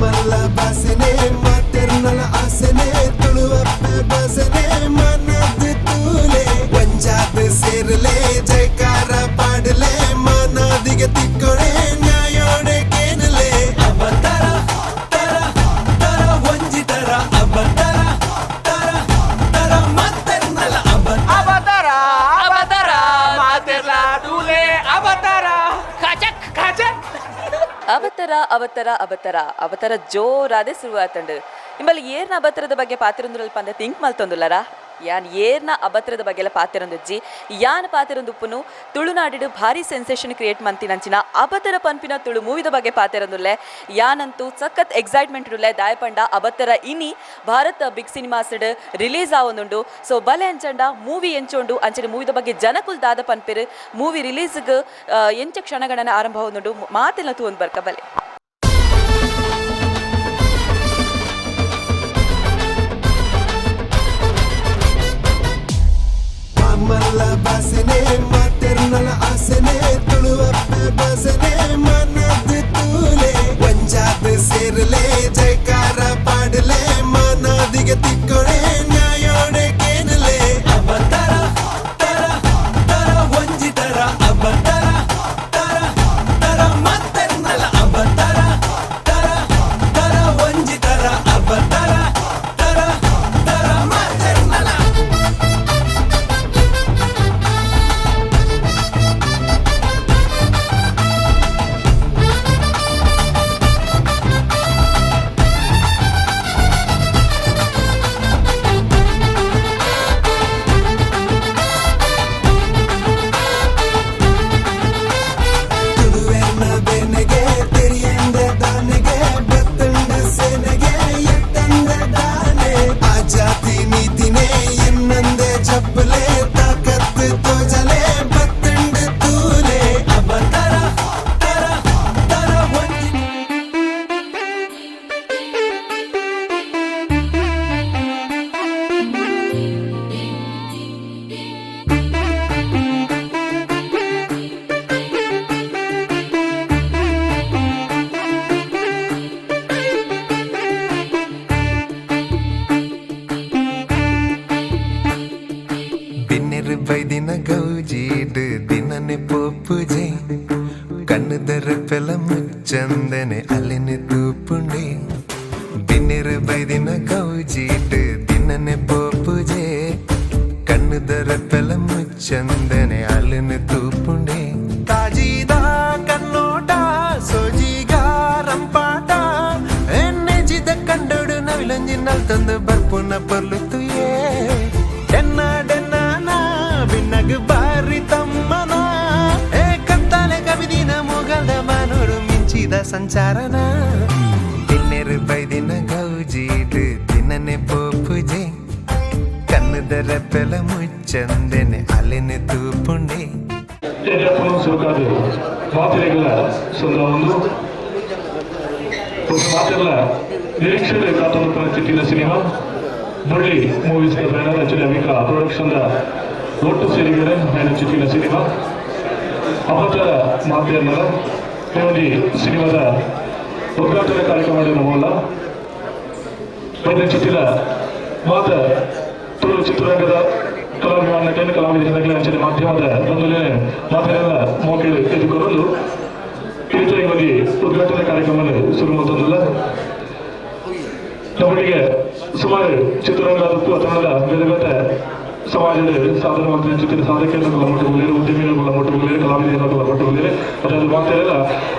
ಮಲ್ಲ ಬಾಸೆನೆ ಮಾತೆರ್ನಲ ಆಸೆನೆ ತುಳುವಪ್ಪೆ ಬಾಸೆನೆ ಮನದ್ ತೂಲೆ ಒಂಜಾದ್ ಸೇರ್ಲೆ ಜೈಕಾರ ಪಾಡಲೆ ಮಾನಾದಿಗೆ ತಿಕ್ಕೊಡೆ ನ್ಯಾಯೋಡೆ ಕೇನಲೆ. ಅವತರ ತರ ತರ ಒಂಜಿ ತರ ಅವತರ ತರ ತರ ಮಾತೆರ್ನಲ ಅವತರ. ಅವತಾರ ಅವತಾರ ಮಾತೆರ್ಲ ತೂಲೆ ಅವತಾರ ಖಚಕ್ ಖಚಕ್. ಅವತರ ಅವತರ ಅವತರ ಅವತರ ಜೋರಾದೆ ಶುರುವಾತಂಡು. ನಿಮ್ಮಲ್ಲಿ ಏರ್ನ ಅಬತರದ ಬಗ್ಗೆ ಪಾತಿರೊಂದುಲಲ್ಪ ಅಂದ ಥಿಂಕ್ ಮಲ್ತೊಂದುಲ್ಲರ. ಯಾನ್ ಏರ್ನ ಅಬತರದ ಬಗ್ಗೆ ಪಾತಿರೊಂದುಜ್ಜಿ. ಯಾನ್ ಪಾತಿರೊಂದುಪ್ಪುನು ತುಳುನಾಡಿಡು ಭಾರಿ ಸೆನ್ಸೇಷನ್ ಕ್ರಿಯೇಟ್ ಮಂತಿನಂಚಿನ ಅಬತರ ಪನ್ಪಿನ ತುಳು ಮೂವಿದ ಬಗ್ಗೆ ಪಾತಿರೊಂದುಲ್ಲೆ. ಯಾನಂತೂ ಸಖತ್ ಎಕ್ಸೈಟ್ಮೆಂಟ್ ಉಲ್ಲೆ. ದಾಯಪಂಡ ಅಬತರ ಇನಿ ಭಾರತ್ ಬಿಗ್ ಸಿನಿಮಾಸ್ಡ್ ರಿಲೀಸ್ ಆವೊಂದುಂಡು. ಸೊ ಬಲೆ ಅಂಚಂಡ ಮೂವಿ ಎಂಚೋಂಡು, ಅಂಚನೆ ಮೂವಿದ ಬಗ್ಗೆ ಜನಕುಲ್ ದಾದ ಪನ್ಪೆರು, ಮೂವಿ ರಿಲೀಸ್ಗ್ ಎಂಚ ಕ್ಷಣಗಣನೆ ಆರಂಭ ಆವೊಂದುಂಡು ಮಾತೆಲ್ಲ ತೂವೊಂದು ಬರ್ಕ ಬಲೆ. ಮಲ್ಲ ಬಾಸೆನೆ ಮಾತೆರ್ನಲ ಆಸೆನೆ ತುಳುವಪ್ಪೆ ಬಾಸೆನೆ ಮನದ್ ತೂಲೆ ಒಂಜಾದ್ ಸೇರ್ಲೆ ಜೈಕಾರ ಪಾಡಲೆ ಮಾನಾದಿಗೆ ತಿಕ್ಕೊಡೆ ನ್ಯಾಯೋಡೆ ಕೇನಲೆ. ಅವತರ ತರ ತರ ಒಂಜಿ ತರ ಅವತರ ತರ ತರ ಮಾತೆರ್ನಲ ಅವತರ ತರ ತರ ಒಂಜಿ ತರ ಅವತರ ತರ ತರ ಮಾತೆರ್ನಲ. ತುಳುವೆರ್ನ ಬೆನೆಗೆ ತೆರಿಯಂದೆ ದಾನೆಗೆ ಬತ್ತಂಡ ಸೇನೆಗೆ ಎತ್ತಂದ ದಾನೆ ಆ ಜಾತಿ ನೀತಿನೇ ಎನ್ನಂದೆ ಜಪ್ಪಲೆ ತಾಕತ್ತು ತೋಜಲೆ ಬತ್ತಂಡ ತೂಲೆ ಅವತರ ತರ ತರ ಒಂಜಿ. ಬಿನ್ನೆರು ಬೈದಿನ ಗೌಜೀಡ್ ದಿನನೆ ಪೋಪುಜೆ ಕಣ್ಣುದರ ಪೆಲ ಮುಚ್ಚಂದನೆ ಅಲೆನೆ ತೂಪುಂಡೆ. ಬಿನ್ನೆರು ಬೈದಿನ ಗೌಜೀಡ್ ದಿನನೆ ಪೋಪುಜೆ ಕಣ್ಣುದರ ಪೆಲ ಮುಚ್ಚಂದನೆ ಅಲೆನೆ ತೂಪುಂಡೆ. ತಾಜೀದ ಕನ್ನೋಟ ಸೋಜಿಗ ರಂಪಾಟ ಎನ್ನೆಜಿದ ಕಂಡೋಡು ನವಿಲಂಜಿ ನಲ್ತಂದು ಬರ್ಪುನ ಪೊರ್ಲು ತುಯೇ. ಡೆನ್ನ ಡೆನ್ನ ಬಿನ್ನಗ್ ಬಾರಿ ತಮ್ಮನ ಏ ಕತ್ತಾಲೆ ಕವಿದಿನ ಮುಗಲ್ದ ಮಾನೋಡು ಮಿಂಚಿದ ಸಂಚಾರನ. ತಿನ್ನೆರು ಬೈದಿನ ಗೌಜೀಡು ದಿನನೆ ಪೋಪುಜೆ ಕಣ್ಣುದರ ಪೆಲ ಮುಚ್ಚಂದೆನೆ ಅಲೆನೆ ತೂಪುಂಡೆ. ಸುರುಕಾದ ಮಾತಿರೆಗಳ ಸುಂದರ ಒಂದು ಮಾತೆಲ್ಲ ನಿರೀಕ್ಷೆ ಕಾತೊಂದು ಚಿತ್ತಿನ ಸಿನಿಮಾ ಮುರಳಿ ಮೂವೀಸ್ ಬ್ಯಾನರ್ ಅಂಚನೆ ಅವಿಕಾ ಪ್ರೊಡಕ್ಷನ್ ಒಟ್ಟು ಸೇರಿದರೆ ನಾನು ಚಿತ್ತಿನ ಸಿನಿಮಾ ಅಪತರ ಮಾತೆಯನ್ನರ ಈ ಸಿನಿಮಾದ ಉದ್ಘಾಟನಾ ಕಾರ್ಯಕ್ರಮ ಮೂಲ ಚಿತ್ತಿನ ಮಾತ ತುಳು ಚಿತ್ರರಂಗದ ಕಲಾಭಿಮಾನ ಕಲಾವಿದರ ಅಂಚನೆ ಮಾಧ್ಯಮದ ಬಂಧುಗಳೇ ಮಾತೆಲ್ಲ ಮೋಕೆಡು ಎದುಕೊಳ್ಳಲು ಈ ಉದ್ಘಾಟನಾ ಕಾರ್ಯಕ್ರಮ ಶುರು ಮಾಡ್ತದಲ್ಲ. ನಮ್ಮೊಟ್ಟಿಗೆ ಸುಮಾರು ಚಿತ್ರರಂಗ ಅಥವಾ ಬೇರೆ ಬೇರೆ ಸಮಾಜದ ಸಾಧನೆ ಮಂತ್ರಿ ಚಿತ್ರ ಸಾಧಕರು ಮಟ್ಟುಗಳಿರು, ಉದ್ಯಮಿಗಳು ಮಟ್ಟುಗಳಿರು, ಕಲಾವಿದರ ಮಟ್ಟುಗಳಿರು ಅದರಲ್ಲಿ ಮಾತಾಡಲ್ಲ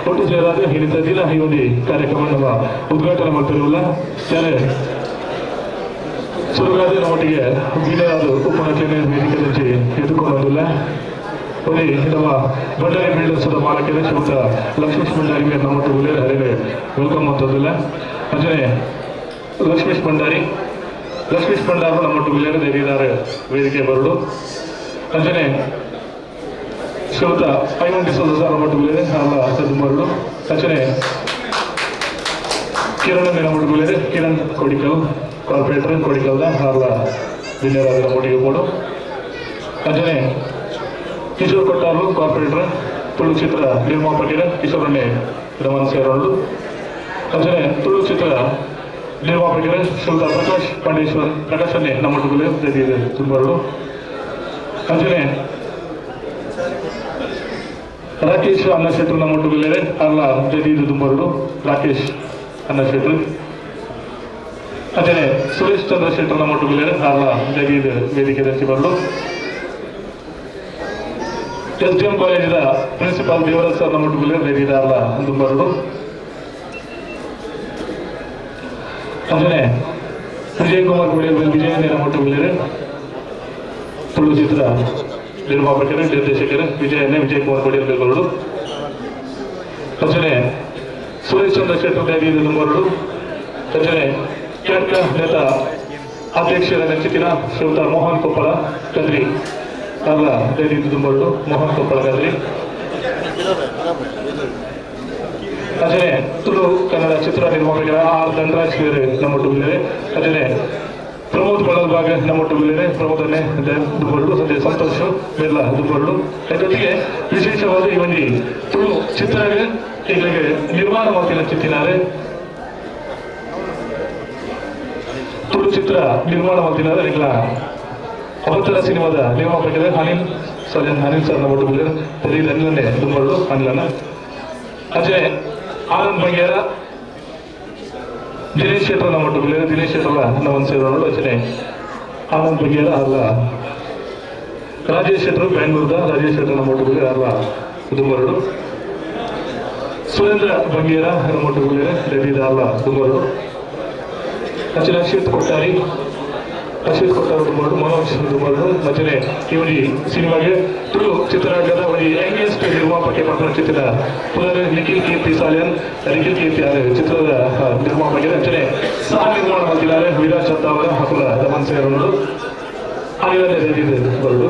ಒಟ್ಟು ಸೇರಾದ ಹೇಳಿದ ದಿನ ಈ ಒಂದು ಕಾರ್ಯಕ್ರಮ ನಮ್ಮ ಉದ್ಘಾಟನೆ ಮಾಡ್ತಿರಲ್ಲ. ಯಾರೇ ಸುರುಗಾದ ನಮ್ಮೊಟ್ಟಿಗೆ ಬೀದರಾದ ಉಪನಚನೆ ವೇದಿಕೆ ಎದುರ್ಕೊಳ್ಳೋದಿಲ್ಲ. ಒಂದು ನಮ್ಮ ಭಂಡಾರಿ ಬಿಲ್ಡರ್ಸ್ ಮಾಲಕರೇ ಶ್ರೀಮಂತ ಲಕ್ಷ್ಮೀಶ್ ಭಂಡಾರಿ ಮೇಲೆ ನಮ್ಮ ಒಳ್ಳೆಯ ಹರಿವೆ welcome ಅಂತದಿಲ್ಲ. ಅಂಚನೆ ಲಕ್ಷ್ಮೀಶ್ ಭಂಡಾರಿ, ಲಕ್ಷ್ಮೀಶ್ ಭಂಡಾರು ನಮ್ಮ ಒಳ್ಳೆಯ ಧೈರ್ಯದಾರ ವೇದಿಕೆ ಬರಡು. ಅಂಚನೆ ಶ್ರೀಮಂತ ಐಮನ್ ಡಿಸೋಜ ಸರ್ ನಮ್ಮ ಒಳ್ಳೆಯ ಅಲ್ಲ ಬರಡು. ಅಂಚನೆ ಕಿರಣ್ ನಮ್ಮ ಒಳ್ಳೆಯ ಕಿರಣ್ ಕೋಡಿಕಲ್ ಕಾರ್ಪೊರೇಟರ್ ಕೋಡಿಕಲ್ದ ಹಾರ್ಲ ದಿನೇರಾದ ನಮ್ಮೊಟ್ಟಿಗೆ ಕೊಡು. ಅಂಚನೆ ಕಿಶೋರ್ ಕೊಟ್ಟಾರು ಕಾರ್ಪೊರೇಟರ್ ತುಳು ಚಿತ್ರ ನಿರ್ಮಾಪಕರ ಕಿಶೋರನ್ನೇ ರಮನ್ ಸೇರೋಳು. ಅಂಚನೆ ತುಳು ನಿರ್ಮಾಪಕರು ಶ್ರೀಯುತ ಪ್ರಕಾಶ್ ಪಾಂಡೇಶ್ವರ್ ಪ್ರಕಾಶನ್ನೇ ನಮ್ಮೊಟ್ಟಿಗೆ ದುಂಬರಡು. ಅಂಚನೆ ರಾಕೇಶ್ ಅನ್ನ ಶೆಟ್ರು ನಮ್ಮೊಟ್ಟಿಗೆ ಅಲ್ಲ ಜದೀದ್ ದುಂಬರಡು ರಾಕೇಶ್ ಅನ್ನ ಶೆಟ್ರು. ಅಂಚನೆ ಸುರೇಶ್ ಚಂದ್ರ ಶೆಟ್ರು ನಮ್ಮೊಟ್ಟಿಗೆ ಅಲ್ಲ ಜದೀದ್ ವೇದಿಕೆ ಬರಲು. ಎಸ್.ಡಿ.ಎಂ ಕಾಲೇಜಿನ ಪ್ರಿನ್ಸಿಪಾಲ್ ದೇವರಾಜ್ ಸರ್ ನಮ್ಮೊಟ್ಟಿಗೆ ಜದೀದ್ ಅಲ್ಲ ದುಂಬರಡು. ಅಂಚನೆ ವಿಜಯ್ ಕುಮಾರ್ ಗುಳಿಯರ್ ವಿಜಯ ನಮ್ಮೊಟ್ಟಿಗೆ ತುಳು ಚಿತ್ರ ನಿರ್ಮಾಪಕರು ನಿರ್ದೇಶಕರು ವಿಜಯನ್ನೇ ವಿಜಯ್ ಕುಮಾರ್ ಕೊಡಿಯಲ್ ಬೆಲ್ಬರಡು. ಅಂಚನೆ ಸುರೇಶ್ ಚಂದ್ರ ಶೆಟ್ಟರ್ ದುಂಬರಡು. ಅಂಚನೆ ಕ್ಯಾಟ್ಕ ನೇತ ಅಧ್ಯಕ್ಷರ ನೆಚ್ಚಿನ ಶ್ರೀಯುತ ಮೋಹನ್ ಕೊಪ್ಪಳ ಕದ್ರಿ ಅಲ್ಲ ದುಂಬರಡು ಮೋಹನ್ ಕೊಪ್ಪಳ ಕದ್ರಿ. ಅಂಚನೆ ತುಳು ಕನ್ನಡ ಚಿತ್ರ ನಿರ್ಮಾಪಕರ ಆರ್ ಧನರಾಜ್ ನಮ್ಮೊಟ್ಟಿಗೆ. ಅಂಚನೆ ಪ್ರಮೋದ್ ಬಳಲ್ಬಾಗ್ ನಮ್ಮೊಟ್ಟಿಗೆ ಪ್ರಮೋದನ್ನೇ ದುಂಬರಡು. ಸಂಜೆ ಸಂತೋಷ್ ಬೆಲ್ಲ ದುಂಬರಡು. ಜೊತೆಗೆ ವಿಶೇಷವಾದ ಈ ಒಂದು ತುಳು ಚಿತ್ರ ಈಗಲೇ ನಿರ್ಮಾಣ ಮಾಡ್ತಿನ ಚಿತ್ತಿನಾರೆ ತುಳು ಚಿತ್ರ ನಿರ್ಮಾಣ ಮಾಡ್ತಿನಾರೆ ಈಗಲ ಅವತರ ಸಿನಿಮಾದ ನಿರ್ಮಾಪಕರು ಅನಿಲ್ ಸರ್, ಅನಿಲ್ ಸರ್ ನಮ್ಮೊಟ್ಟಿಗೆ ಅನಿಲನ್ನೇ ದುಂಬರಡು ಅನಿಲನ್ನ. ಅಂಚನೆ ಆನಂದ್ ಬಂಗೇರ ದಿನೇಶ್ ಶೆಟ್ಟರ್ ನಮ್ಮೊಟ್ಟಿಗೆ ದಿನೇಶ್ ಶೆಟ್ಟರ್ ನಮ್ಮ ಸೇರೋರು. ಅಂಚನೆ ಆನಂದ್ ಬಂಗೇರ ಅಲ್ಲ ರಾಜೇಶ್ ಶೆಟ್ಟರು ಬೆಂಗಳೂರದ ರಾಜೇಶ್ ಶೆಟ್ಟರ್ ನಮ್ಮೊಟ್ಟಿಗೆ ಅಲ್ಲ ದುಂಬರಡು. ಸುರೇಂದ್ರ ಬಂಗೇರ ನಮ್ಮೊಟ್ಟಿಗೆ ರೆಡ್ಡಿದ ಅಲ್ಲ ದುಂಬರಡು. ಅಂಚನೆ ಅಶ್ವಿತ್ ಕೊಟ್ಟಾರಿ, ಅಶ್ವಿತ್ ಕೊಟ್ಟಾರಿ ದುಂಬರಡು, ಮನೋಜ್ ದುಂಬರಡು. ಅಂಚನೆ ಈ ಒಂದು ಸಿನಿಮಾಗೆ ತುಳು ಚಿತ್ರರಂಗದ ಒಂದು ಯಂಗೆಸ್ಟ್ ನಿರ್ಮಾಪಕ ಪಟ್ಟಣ ಚಿತ್ರದ ಪುನರ್ ನಿಖಿಲ್ ಕೀರ್ತಿ ಸಾಲಿಯನ್, ನಿಖಿಲ್ ಕೀರ್ತಿ ಚಿತ್ರದ ನಿರ್ಮಾಪಕರು. ಅಂಚನೆ ಸಹ ನಿರ್ಮಾಣ ಮಾಡ್ತಿದ್ದಾರೆ ವಿರಾಜ್ ಅವರ ಹಕುಲ ದಮನ್ ಸೇರನೋಡು ಬರಡು.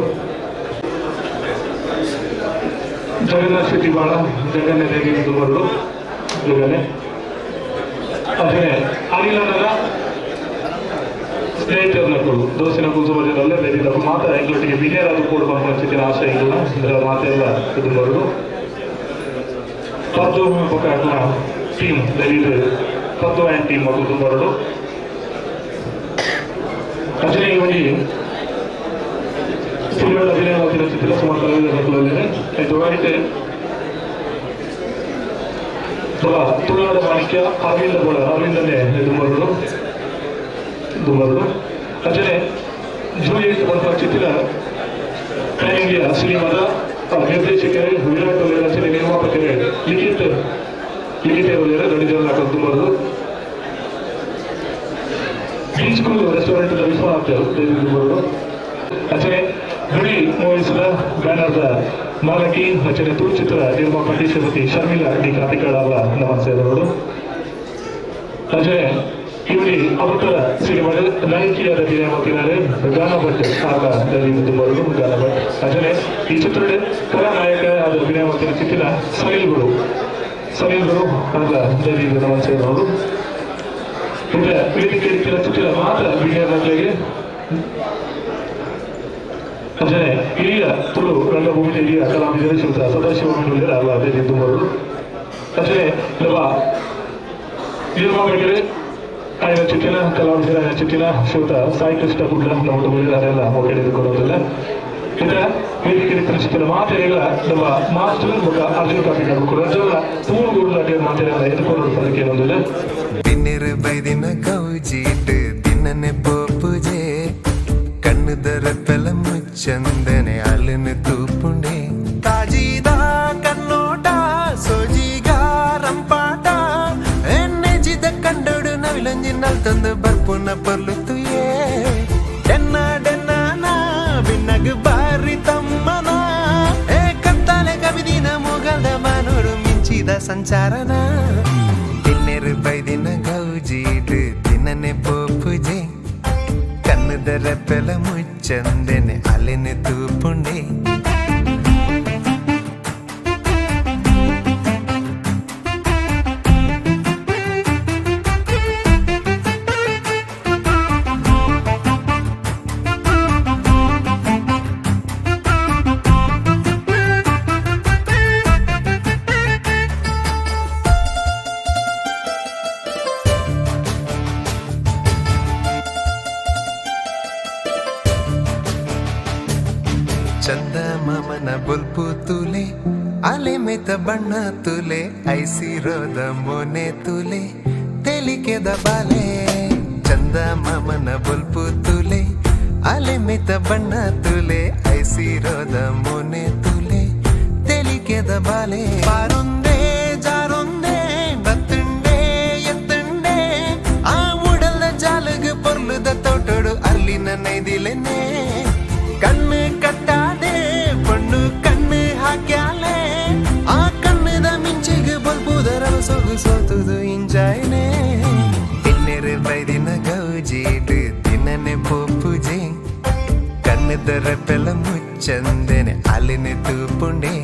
ಜಗನ್ನಾಥ್ ಶೆಟ್ಟಿ ಬಾಳ ಜಗನ್ನೇ ದುಂಬರಡು ಜಗನ್ನೇ. ಅಂಚನೆ ಅನಿಲನರ ಸ್ನೇಹಿತರನ್ನಕ್ಕಳು ದೋಸಿನ ಕುಸುಮಜನಲ್ಲೇ ಬೇರೆ ಮಾತ ಎಂಗಳೊಟ್ಟಿಗೆ ವಿಜಯರಾಜು ಕೂಡ ಚಿತ್ತಿನ ಆಶೆ ಇಲ್ಲ ಇದರ ಮಾತೆಲ್ಲ ಇದು ಬರಡು. ಪದ್ದು ಬೊಕ್ಕ ಟೀಮ್ ದಯವಿಟ್ಟು ಪದ್ದು ಆ್ಯಂಡ್ ಟೀಮ್ ಮಕ್ಕಳು ಬರಡು. ಅಂಚನೆ ಈ ಒಂಜಿ ಸಿನಿಮಾದ ಅಭಿನಯ ಮಾಡ್ತಿರೋ ಚಿತ್ರ ಸುಮಾರು ಕಲಾವಿದರ ಮಕ್ಕಳಲ್ಲಿದೆ. ಐತೆ ತುಳುನಾಡ ಮಾಣಿಕ್ಯ ಅರವಿಂದ ಬೋಳ ಅರವಿಂದನೇ ದುಂಬರಡು ದುಂಬರಡು. ಅಂಚನೆ ಜೂಲಿಯಟ್ ಪನ್ಪುನ ಚಿತ್ರ ಪ್ಯಾನ್ ಇಂಡಿಯಾ ಸಿನಿಮಾದ ನಿರ್ದೇಶಕರೇ ವಿರಾಟ್ ರಚನೆ ನಿರ್ಮಾಪಕರೇ ಲಿಖಿತ್ ಲಿಖಿತ್ ದೊಡ್ಡ ಜನ ದುಂಬರಡು. ಬೀಚ್ ಸ್ಕೂಲ್ ರೆಸ್ಟೋರೆಂಟ್ ವಿಶ್ವನಾಥ್ ದುಂಬರಡು. ಅಂಚನೆ ನುಡಿ ಮೂವೀಸ್ದ ಬ್ಯಾನರ್ದ ಮಾಲಕಿ ಅಂಚನೆ ತುಳು ಚಿತ್ರ ನಿರ್ಮಾಪಕಿ ಶ್ರೀಮತಿ ಶರ್ಮಿಳಾ ಡಿ ಕಾಪಿಕಾಡ್ ಅವರ ನಮ್ಮ ಸೇರವರು. ಅಂಚನೆ ಇವರಿ ಅವತರ ಸಿನಿಮಾದ ನಾಯಕಿಯಾದ ಅಭಿನಯ ಮಾಡ್ತಿದ್ದಾರೆ ಗಾನ ಭಟ್ ಆಗ ದುಂಬರಡು ಗಾನ ಭಟ್. ಅಂಚನೆ ಈ ಚಿತ್ರದ ಕಲಾನಾಯಕ ಆದ ಅಭಿನಯ ಮಾಡ್ತಿರೋ ಚಿತ್ರ ಸನಿಲ್ ಗುರು, ಸನಿಲ್ ಗುರು ಆಗ ನಮ್ಮ ಸೇರವರು. ಇದರ ವೇದಿಕೆ ಚಿತ್ರ ಮಾತ್ರ ಅಭಿನಯ ಮಕ್ಕಳಿಗೆ. ಅಂಚನೆ ಹಿರಿಯ ತುಳು ರಂಗಭೂಮಿ ಹಿರಿಯ ಕಲಾವಿದರು ಶ್ರೀಯುತ ಸದಾಶಿವ ಅಲ್ಲ ಅದೇ ದುಂಬರಡು. ಅಂಚನೆ ನಮ್ಮ ನಿರ್ಮಾಪಕರೇ ಆಯ್ನ ಚಿತ್ತಿನ ಕಲಾವಿದರ ಆಯ್ನ ಚಿತ್ತಿನ ಶ್ರೀಯುತ ಸಾಯಿ ಕೃಷ್ಣ ಕುಡ್ಲ ನಮ್ಮ ಅದೆಲ್ಲ ಮೊಟ್ಟೆಡಿದುಕೊಳ್ಳೋದಿಲ್ಲ. ಇದರ ವೇದಿಕೆ ಚಿತ್ತಿನ ಮಾತೆಗಳ ನಮ್ಮ ಮಾಸ್ಟರ್ ಬೊಕ್ಕ ಅರ್ಜುನ್ ಕಾಪಿಕಾಡ್ ರಜಲ್ಲ ಪೂರ್ಣ ಗುರುಲಾಟೆ ಮಾತೆಲ್ಲ ಎದುಕೊಂಡು ಪದಕ್ಕೆ ಏನೊಂದಿಲ್ಲ. ಬಿನ್ನೆರ್ ಬೈದಿನ ಗೌಜೀಟ್ ದಿನನೆ ಪೋಪುಜೆ ಕಣ್ಣುದರ ಪೆಲ ಮುಚ್ಚಂದನೆ ಅಲನು ತೂಪುಂಡೆ ತಾಜಿದ ಕಣ್ಣೋಟ ಸೋಜಿಗ ರಂಪಾಟ ಎನ್ನೆಜಿದ ಕಂಡೋಡು ನವಿಲೊಂಜಿ ನಲ್ತೊಂದು ಬರ್ಪುನ ಪೊರ್ಲು ತುಯೇ ಡೆನ್ನ ಡೆನ್ನ ಬಿನ್ನಗ್ ಬಾರಿ ತಮ್ಮನ ಏ ಕತ್ತಾಲೆ ಕವಿದಿನ ಮುಗಲ್ದ ಮಾನೋಡು ಮಿಂಚಿದ ಸಂಚಾರನ ಬಿನ್ನೆರ್ ಬೈದಿನ ಗೌಜೀಟ್ ದಿನನೆ ಪೋಪುಜೆ ಕಣ್ಣುದರ ಪೆಲ ಮುಚ್ಚಂದನೆ ಅಲೆನು ತೂಪುಂಡೆ. ಚಂದ ಮಾಮನ ಬೊಲ್ಪು ತೂಲೆ, ಅಲೆ ಮೆತ ಬಣ್ಣ ತೂಲೆ, ಐಸಿರೋದ ಮೋನೆ ತೂಲೆ, ತೆಲಿಕೆದ ಬಾಲೆ. ಚಂದ ಮಾಮನ ಬೊಲ್ಪು ತೂಲೆ, ಅಲೆ ಮೆತ ಬಣ್ಣ ತೂಲೆ, ಐಸಿರೋದ ಮೋನೆ ತೂಲೆ, ತೆಲಿಕೆದ ಬಾಲೆ. ಪಾರೊಂದೇ ಜಾರೊಂದೇ ಬತ್ತುಂಡೆ ಎತ್ತುಂಡೆ, ಆ ಉಡಲ ಜಾಲಗ ಪೊರ್ಲುದ ತೋಟೋಡು ಅಲ್ಲಿನ ನೈದಿಲೆನೆ. ಕಣ್ಣು ಕಟ್ಟಾದೆ ಪೊಣ್ಣು ಕಣ್ಣು ಹಾಕ್ಯಾಲೆ, ಆ ಕಣ್ಣದ ಮಿಂಚಿಗೆ ಬಲ್ಬುದರ ಸೊಗು ಸೋತುದು ಇಂಜಾಯ್ನೆ. ತಿನ್ನೆರೆ ಬೈದಿನ ಗೌಜೀಡು ತಿನ್ನನೆ ಪೋಪುಜೆ, ಕಣ್ಣದರ ಪೆಲ ಮುಚ್ಚಂದೆನೆ ಅಲ್ಲಿನ ತೂಪುಂಡೆ.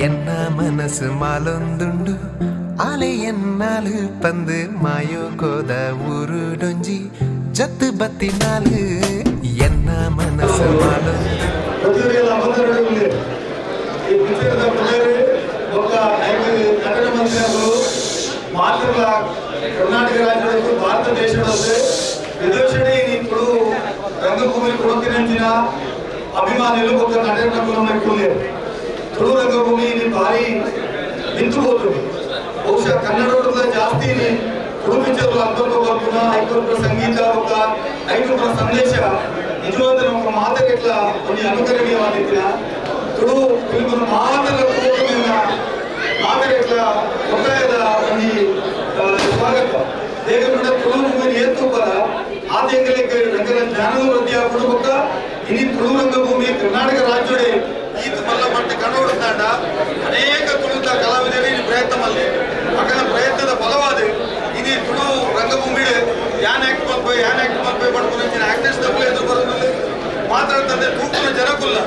ಎನ್ನ ಮನಸ್ಸು ಮಾಲೊಂದುಂಡು ಆಲೆ ಎನ್ನಾಲು ಪಂದು ಮಾಯೋ ಕೋದ ಊರು ಡೊಂಜಿ ಜತ್ತು ಬತ್ತಿನಾಲು. ಎನ್ನ ಮನಸ್ಸು ಮಾಲೊಂದು ಪ್ರತಿಯೊರಿಯಲ್ಲ ಅಬದ್ಧರುಗಳಿಲ್ಲ. ಈ ಪಿಕ್ಚರ್ದ ಪುದರ್ ಬೊಕ್ಕ ಐಕ್ ನಟನೆ ಮಂತ್ರಿಗಳು ಮಾತ್ರ ಕರ್ನಾಟಕ ರಾಜ್ಯದ, ಭಾರತ ದೇಶದ, ವಿದೇಶಡೆ ಈ ತುಳು ರಂಗಭೂಮಿ ಕೊಡತಿನಂಚಿನ ಅಭಿಮಾನಿಗಳು ಬೊಕ್ಕ ನಟನೆ ರಂಗಭೂಮಿ. ತುಳು ರಂಗಭೂಮಿ ಇಲ್ಲಿ ಭಾರಿ ನಿಂತು ಹೋದ್ರು. ಬಹುಶಃ ಕನ್ನಡದ ಜಾಸ್ತಿ ಇಲ್ಲಿ ತುಳು ಪಿಕ್ಚರ್ ಅದ್ಭುತ ಬರ್ಪುನ. ಐಕೊಪ್ಪ ಸಂಗೀತ ಬೊಕ್ಕ ಐಕೊಪ್ಪ ಸಂದೇಶ ನಿಜವಾದ ನಮ್ಮ ಮಾತೆರೆಟ್ಲ ಒಂಜಿ ಅನುಕರಣೀಯವಾದಿತ್ತಿನ ತುಳು ಫಿಲ್ಮ್ ಮಾತೆಲ್ಲ ಮಾತೆರೆಟ್ಲ ಒತ್ತಾಯದ ಒಂಜಿ ಸ್ವಾಗತ. ದೇಗಂಡ ತುಳು ಮೂವಿ ಏತುಪದ ಆತೆಂಗಲಿಗೆ ರಂಗನ ಜ್ಞಾನದ ವೃದ್ಧಿ ಆಪುಂಡು. ಬೊಕ್ಕ ಇನಿ ತುಳು ರಂಗಭೂಮಿ ಕರ್ನಾಟಕ ರಾಜ್ಯಡೆ ಈತ್ ಮಲ್ಲ ಮಟ್ಟ ಕನ್ನಡ ಅನೇಕ ತುಳುತ ಕಲಾವಿದರು ಇಲ್ಲಿ ಪ್ರಯತ್ನ ಮಲ್ಲೆ. ಅಕನ ಪ್ರಯತ್ನದ ಫಲವಾದ ಇನಿ ತುಳು ರಂಗಭೂಮಿ ಯಾನ್ ಆಕ್ಟ್ ಮಲ್ಪೆ, ಯಾನ್ ಆಕ್ಟ್ ಮಲ್ಪೆ ಪಡ್ಕೊಂಡು ಆಕ್ಟರ್ಸ್ ದಪ್ಪಲೆ ಎದುರು ಬರೋದ್ರಲ್ಲಿ ಮಾತಾಡ್ತಂದ್ರೆ ತೂಕನ ಜನಕುಲ್ಲ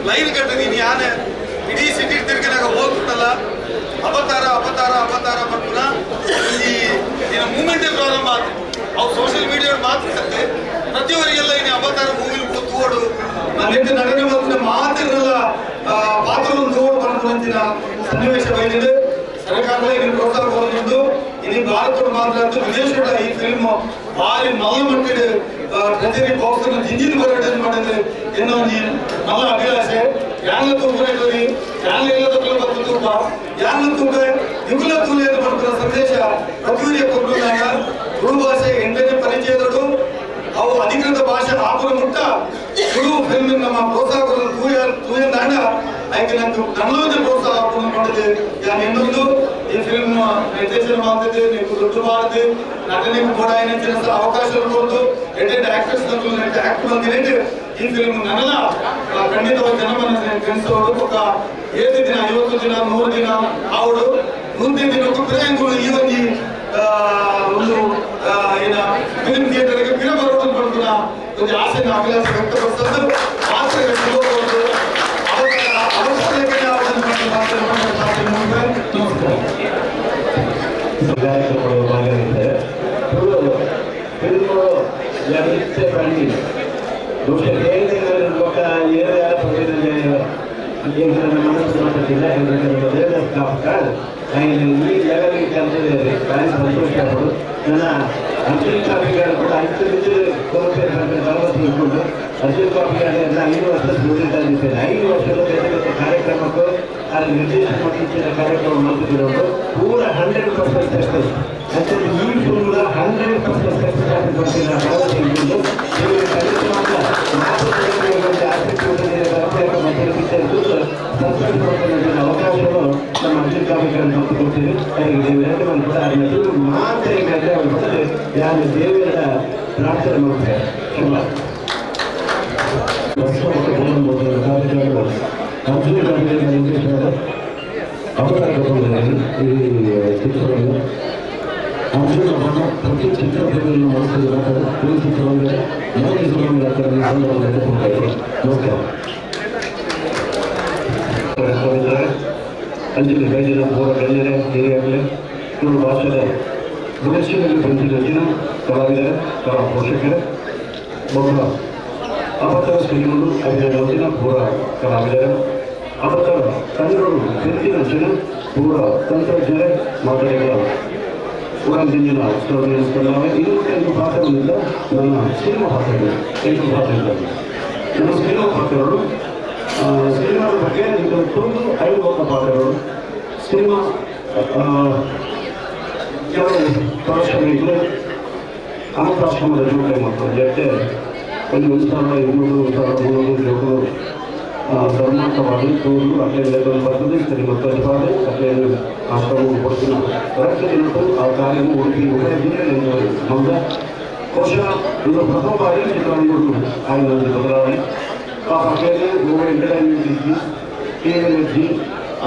ಲೈನ್ ಕಟ್ಟದ. ಇನಿ ಯಾನೆ ಇಡೀ ಸಿಟಿ ತಿರ್ಗಿನಾಗ ಹೋಗ್ತಲ್ಲ, ಅವತಾರ ಅವತಾರ ಅವತಾರ ಪಡ್ಪುನ ಈ ಇನ್ನು ಮೂವ್ಮೆಂಟ್ ಪ್ರಾರಂಭ ಆತು. ಅವು ಸೋಷಿಯಲ್ ಮೀಡಿಯಾ ಮಾತ್ರ ಅತ್ತೆ, ಪ್ರತಿಯೊರಿಗೆಲ್ಲ ಇನ್ನು ಅವತಾರ ಮೂವಿ ತೋಡು ನನ್ನೆಟ್ಟು ನಟನೆ ಮಾತ್ರ ಮಾತಿರಲ್ಲ ಪಾತ್ರವನ್ನು ತೋಡು ಪನ್ಪುನಂಚಿನ ಸನ್ನಿವೇಶ ಬೈದಿದೆ. ಸರ್ಕಾರದ ಇನ್ನು ಪ್ರೋತ್ಸಾಹ ಕೊರೊಂದುಂಡು. ಇನಿ ಭಾರತದ ಮಾತ್ರ ಅತ್ತ್, ವಿದೇಶದ ಈ ಫಿಲ್ಮ್ ಭಾರಿ ಮಲ್ಲ ಮಟ್ಟಿಡ್ ಟ್ರೆಜರಿ ಬಾಕ್ಸ್ ಜಿಂಜಿನ ಬರಡ್ ಮಾಡಿದ್ರೆ ಎನ್ನೋ ಒಂಜಿ ಮಲ್ಲ ಅಭಿಲಾಷೆ. ಯಾನ್ಲ ತೂಪುನ, ಯಾನ್ಲ ಇಲ್ಲದಕ್ಕೂ ಬತ್ತು ತೂಪ, ಯಾನ್ಲ ತೂಪ ನಿಗುಲ ತೂಲೆ ಪನ್ಪುನ ಸಂದೇಶ ಪ್ರತಿಯೊರಿಯ ಕೊರ್ಪುನಾಗ ತುಳು ಭಾಷೆ ಎಂಟನೇ ಪರಿಚಯದಡು ಅವು ಅಧಿಕೃತ ಭಾಷೆ ಆಪುನ ಮುಟ್ಟ ತುಳು ಫಿಲ್ಮ್ ನಮ್ಮ ಪ್ರೋತ್ಸಾಹ ಕೊರೊಂದು ತೂಯ ತೂಯಂದಾಂಡ ಐಕ್ ನಂಗೆ ನನ್ನೊಂದು ಪ್ರೋತ್ಸಾಹ ಆಪುನ ಪಂಡುದು ಯಾನ್ ಇನ್ನೊಂದು. ಈ ಫಿಲ್ಮ್ ನಿರ್ದೇಶನ ಮಾಡ್ತಿದ್ದೆ ನೀವು ದುಡ್ಡು ಮಾಡಿದ್ದು ನಟನೆಗೆ ಬೋಡಾಯಿನ ಅವಕಾಶ ಕೊಡ್ದು ಎಡ್ಡೆಡ್ ಆಕ್ಟರ್ಸ್ ಆಕ್ಟ್ ಬಂದಿನೇಟ್ ಈ ಫಿಲ್ಮ್ ನನ್ನಲ ಖಂಡಿತವಾಗಿ ಜನಮನ ಕಣಿಸೋಡು. ಬೊಕ್ಕ ಏಳು ದಿನ, 50 ದಿನ, 100 ದಿನ ಆವಡು, 100 ದಿನಕ್ಕೂ ಪಿರ ಈ ಒಂಜಿ ಒಂದು ಏನ ಫಿಲ್ಮ್ ಥಿಯೇಟರ್ಗೆ ಪಿರ ಬರೋದು ಪನ್ಪುನ ಒಂಜಿ ಆಸೆನ ಅಭಿಲಾಷೆ ವ್ಯಕ್ತಪಡಿಸೋದು. ಮಾತ್ರ ನಮಸ್ಕಾರ. ಗಾಯಕರು ಭಾಗವಹಿಸ್ತಾರೆ. ತುಳು ಫಿಲ್ಮ್ ಇತ್ತೆ ಪಂಡಿ ಬಹುಶಃ ಕೇಂದ್ರ ಬೊಕ್ಕ ಏಳು ಯಾರ ಎಂಕ್ಲೆನ ಮನಸ್ಸು ಮಾತಾಡ್ತಿಲ್ಲ. ದೇವದಾಸ್ ಈ ಲೆವೆಲ್ಗೆ ಕಲ್ತಿದ್ದೇವೆ, ಭಾರಿ ಸಂತೋಷ ಆಗೋದು. ನನ್ನ ಅರ್ಜುನ್ ಕಾಪಿಗಾರ್ ಕೂಡ ಅಂಚು ಮಿಂಚು ಕೋರ್ಪೇರ್ ಭರವಸೆ ಇಟ್ಕೊಂಡು ಅರ್ಜುನ್ ಕಾಪಿಗಾರ್ ಎಲ್ಲ 5 ವರ್ಷ ಸ್ಟೂಡೆಂಟ್ ಆಗಿದ್ದೇನೆ. 5 ವರ್ಷದ ಬೇರೆ ಬೇರೆ ಕಾರ್ಯಕ್ರಮಕ್ಕೂ ಅಲ್ಲಿ ನಿರ್ದೇಶನ ಮಾಡಿದ ಕಾರ್ಯಕ್ರಮ ಮಾಡ್ತಿರೋದು ಪೂರ 100% ಸಕ್ಸಸ್. ಅಂಚನೆ ಈ ಫಿಲ್ಮ್ ಕೂಡ 100% ಸಕ್ಸಸ್ ಆಗಿ ಬರ್ತಿಲ್ಲ ಭರವಸೆ ಇಟ್ಕೊಂಡು ಈ ಕಾರ್ಯಕ್ರಮ ಆಸಕ್ತಿ ಪಿಕ್ಚರ್ ಸಕ್ಸಸ್ ಅವಕಾಶವನ್ನು ನಮ್ಮ ಅರ್ಜುನ್ ಕಾಪಿಗಾರ್ ಕೊಡ್ತೀವಿ. ಹಾಗೆ ದೇವರ ಕೂಡ ಮಾತ್ರ ಅವರು ಯಾರು ದೇವರ ಪ್ರಾರ್ಥನೆ ಮಾಡ್ತಾರೆ. ಶುಭ. ಕಾರ್ಯಕ್ರಮ ಅರ್ಜುನ್ ಕಾಪಿಗಾರ್ ನಿರ್ದೇಶನದ ಅವತಾರ ಈ ಚಿತ್ರವನ್ನು ಅರ್ಜುನ ಬಣ್ಣ ಪ್ರತಿ ಚಿತ್ರಪ್ರೇಮಿಗಳನ್ನು ಮನಸ್ಸಿಗೆ ಬರ್ತದೆ. ತುಳು ಚಿತ್ರರಂಗ ಮೋದಿ ಚಿತ್ರರಂಗ ಈ ಸಂದರ್ಭದಲ್ಲಿ ನಮಸ್ಕಾರ. ಅಂಜಲಿ ಗೈದಿನ ಪೂರ ಗಣ್ಯರೇ, ಹಿರಿಯರೇ, ತುಳು ಭಾಷೆದ ಬುಲೆಚ್ಚಿನಲ್ಲಿ ಬಂದಿದ್ದ ಕಲಾವಿದರೇ, ಕಲಾ ಪೋಷಕರೇ, ಬಹು ಅಬತರ ಶ್ರೀಗಳು ಅಭಿನಯ ಪೂರ ಕಲಾವಿದರೆ, ಅಬತರ ತಂಡಗಳು ಬೆಂದಿನ ಜನ ಪೂರ ತಂತ್ರಜ್ಞರೇ, ಮಾದರಿಗಳ ಉರಂಜಿನ ಇದು ಎಂಟು ಪಾತ್ರಗಳಿಂದ ನನ್ನ ಸಿನಿಮಾ ಪಾತ್ರಗಳು, ಎಂಟು ಪಾತ್ರಗಳು ನನ್ನ ಸಿನಿಮಾ ಪಾತ್ರಗಳು. ಸಿನಿಮಾದ ಬಗ್ಗೆ ಈಗ ತುಂಬ ಐದು ಒಕ್ಕ ಪಾತ್ರಗಳು. ಸಿನಿಮಾ ಕೆಲವು ಪ್ರದರ್ಶನಗಳಿಗೆ ಅನಾಥಾಶ್ರಮದ ಜೋಕೆ ಮತ್ತು ಜೊತೆ ಒಂದು 1200, 1300 ಜೋಕುಲು ಧರ್ಮಾರ್ಥವಾಗಿ ತೋರು ಅಟ್ಲೇ ಬರ್ತದೆ. ಸರಿ, ಮತ್ತು ಬಾದೆ ಅಟ್ಲೇ ಆಶ್ರಮ ಕೊಡ್ತೀನಿ ರಕ್ತ ದಿನಕ್ಕೂ ಆ ಕಾರ್ಯವು ಉಡುಪಿ ಉಭಯ ಜಿಲ್ಲೆಗಳಿಂದ ಮಂದ ಬಹುಶಃ ಇದು ಪ್ರಥಮ ಬಾರಿ ಚಿತ್ರರಂಗಗಳು ಆಯ್ದ ಒಂದು ಬದಲಾವಣೆ. ಪಾಪ ಅಟ್ಲೇ ಗೋವಾ ಎಂಟರ್ಟೈನ್ಮೆಂಟ್ ಇದ್ದಿ, ಕೆ ಎಲ್ ಜಿ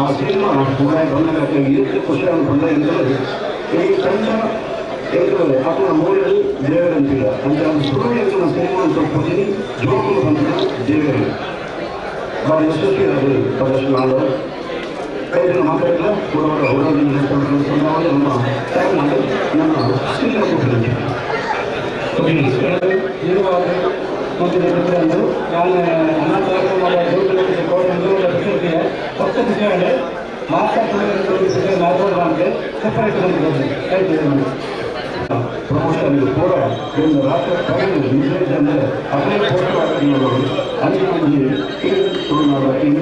ಆ ಸಿನಿಮಾ ಉಭಯ ಬಂದಾಗ ಎಷ್ಟು ಖುಷಿ ಬಂದ ಎಂದರೆ ಈ ತಂಡ ಎಂಕುಲು ಅಪ್ಪನ ಮೂಲೆಯಲ್ಲಿ ದೇವರಂತಿಲ್ಲ ಅಂತ ಸುಳ್ಳು. ಎಂಕುಲ ಸಿನಿಮಾ ಅಂತ ಒಪ್ಪಿದ್ದೀನಿ. ಜೋಕುಲು ಬಂದ ದೇವರು ಭಾರಿ ಯಶಸ್ವಿ ಅದು ಪ್ರದರ್ಶನ ಆದವು. ಕೈದಿನ ಮಾತಾಡಿಲ್ಲ ಪೂರ್ವದ ಹೋರಾಟ ನಮ್ಮ ಟ್ಯಾಗ್ ಮಾಡಿ ನಮ್ಮ ಸಿನಿಮಾ ಕೊಟ್ಟಿದ್ದೀನಿ. ನಾನು ಅನಾಥಾಶ್ರಮದ ಫಸ್ಟ್ ಖುಷಿ ಮಾತಾಡ್ತಾರೆ ಮಾತಾಡುವಂತೆ ಸಪರೇಟ್. Thank you. Promotion ಕೂಡ ಒಂದು ರಾತ್ರಿ ಪಗಲು ನಿದ್ದೆ ಅಂದರೆ ಅದೇ ಫೋಟೋ ಹಾಕಿ ಅಂಚಿನಲ್ಲಿ ತುಳುನಾಡ ಟೀಮ್.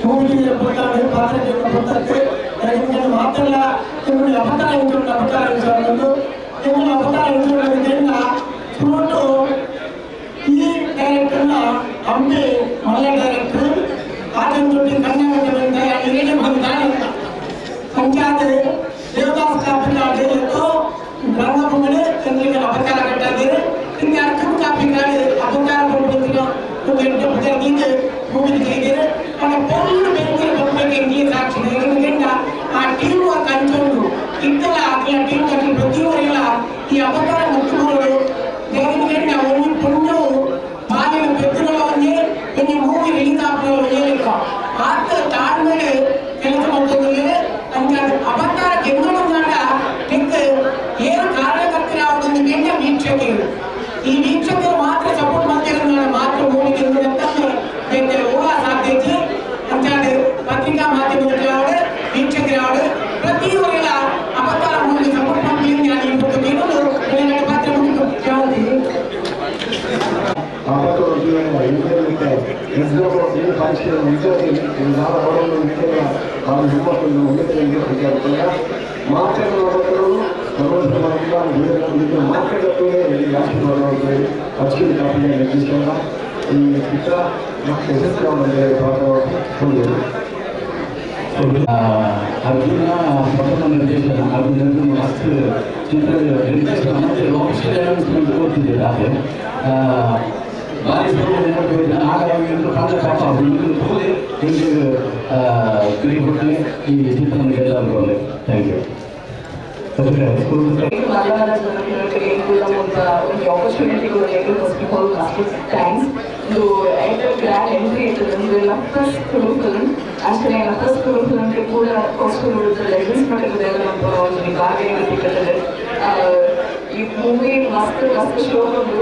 ಮೂವಿಗೆ ಪುಟ್ಟಾಡು ಪಾತ್ರಕ್ಕೆ ಪುಟ್ಟಕ್ಕೆ ಎಂಕಲ್ ಮಾತೆಲ್ಲ ಎಂಕುಲು ಅವತಾರ ಎಂಕುಲು ಅವತಾರ ಎಂಚ ಎಂಕುಲು ಅವತಾರ ಎಂಚ ತುಳುಟು ಈ ಡೈರೆಕ್ಟರ್ನ ಅಂಬಿ ಮಲ್ಲ ಡೈರೆಕ್ಟರ್ ಆತನ ತೊಟ್ಟಿ ಕರ್ನಾಟಕದಿಂದ ಇರಲಿ ಬಂದ ಪಂಚಾಯತ್ ದೇವದಾಸ್ ಕಾಪಿಕಾಡು ಎತ್ತೋ ರಂಗಭೂಮಿ ಎಂದ್ರಿಗೆ ಅಪಕಾರ ಕಟ್ಟಾದಿರು. ಇಂದ ಅರ್ಕಂ ಕಾಪಿಕಾಡು ಅಪಕಾರ ಕೊಡ್ಬೇಕು ಎಂಟು ದೀದು ಮೂವಿಗೆ ചെയ്തിರು. ಆಂಡ ಪೊರ್ಲು ಬೇಂದ್ರೆ ಬೊಂಬೆಗೆ ಇಂಗ್ಲೀಷ್ ಸಾಕ್ಷಿ ಎಂಡ ಆ ಟೀಮ್ ವರ್ಕ್ ಅಂಚುಂಡು. ಇತ್ತಲ ಅಕ್ಲ ಟೀಮ್ ಅಕ್ಲ ಪ್ರತಿಯೊರಿಲ ಈ ಅಪಕಾರ ಮುತ್ತು ಬರೋಡು. ದೇವರಿಗೆ ಒಂಜಿ ಪೊಣ್ಣು ಬಾಲಿನ ಪೆದ್ದುಗಳ ಒಂಜಿ ಒಂಜಿ ಮೂವಿ ರಿಲೀಸ್ ಆಪುನ ಒಂಜಿ ಲೆಕ್ಕ ಆತ ತಾಳ್ಮೆಡ್ ಕೆಲಸ ಮಲ್ತೊಂದುಲ್ಲೆರ್. ಅಂಚಾದ್ ಅಬತಾರ ಗೆಂದೊಡೊಂದಾಂಡ ನೆಕ್ಕ್ ಏರ್ ಕಾರಣಕರ್ತರಾವೊಂದು ಗೆಂಡ ವೀಕ್ಷಕರು. ಈ ವೀಕ್ಷಕರು ಮಾತ್ರ ಸಪೋರ್ಟ್ ಮಲ್ತಿರುನಾಂಡ ಮಾತ್ರ ಮೂವಿ ಗೆಂದುನಂತಂದು ಬೇತೆ ಓಲ ಸಾಧ್ಯ ಇಜ್ಜಿ. ಅಂಚಾದ್ ಪತ್ರಿಕಾ ಮಾಧ್ಯಮದಕ್ಲಾವಡ್, ವೀಕ್ಷಕರಾವಡ್, ಪ್ರತಿಯೊರಿಲ ಅಬತಾರ ಮೂವಿ ಸಪೋರ್ಟ್ ಮಲ್ಪುನಿ ಯಾನ್ ಈ ಪೊರ್ತುಡು ಕೇನೊಂದು ಎರಡು ಪಾತ್ರ ಮುಗಿತು ಯಾವೊಂದು. ಈ ಚಿತ್ರ ಮತ್ತು ಯಶಸ್ವಿ. ಅರ್ಜುನ ಪ್ರಥಮ ನಿರ್ದೇಶನ. ಅರ್ಜುನ ಮಸ್ತ್ ಚಿತ್ರ ನಿರ್ದೇಶನ ಮತ್ತು ಆಫೀಷಿಯಲ್ ಅನೌನ್ಸ್ಮೆಂಟ್ ಕೊಡ್ತಿದ್ದೀರ. ಅದೇ ಭಾರಿ ಸೌಕರ್ಯ. ಹಾಗಾಗಿ ಪಾಪ ತೋಲೆ ನಿಮಗೆ ಕೈ ಕೊಟ್ಟು ಈ ಚಿತ್ರ ಎಲ್ಲರಿಗೂ thank you. ಒಂಜಿ ಆಪರ್ಚುನಿಟಿ ಕೊಡಬೇಕು. ಫಸ್ಟ್ ಆಫ್ ಆಲ್ ಮಸ್ತ್ thanks. ಒಂದು ಎಂಟರ್ ಗ್ರ್ಯಾಂಡ್ ಎಂಟ್ರಿ ಇರ್ತದೆ. ಒಂದು ಫಸ್ಟ್ ತುಳು ಫಿಲ್ಮ್ ಅಂಚನೆ ಫಸ್ಟ್ ತುಳು ಫಿಲ್ಮ್ ಪೂರ ಕಾಸ್ಟ್ಯೂಮ್ ಲೆಜೆಂಡ್ಸ್ ಮಟ್ಟದ ನಮ್ಮ ಒಂಜಿ ಭಾಗ್ಯ ಸಿಕ್ಕುತ್ತದೆ. ಈ ಮೂವಿ ಮಸ್ತ್ ಮಸ್ತ್ ಶೋ ಉಂಡು,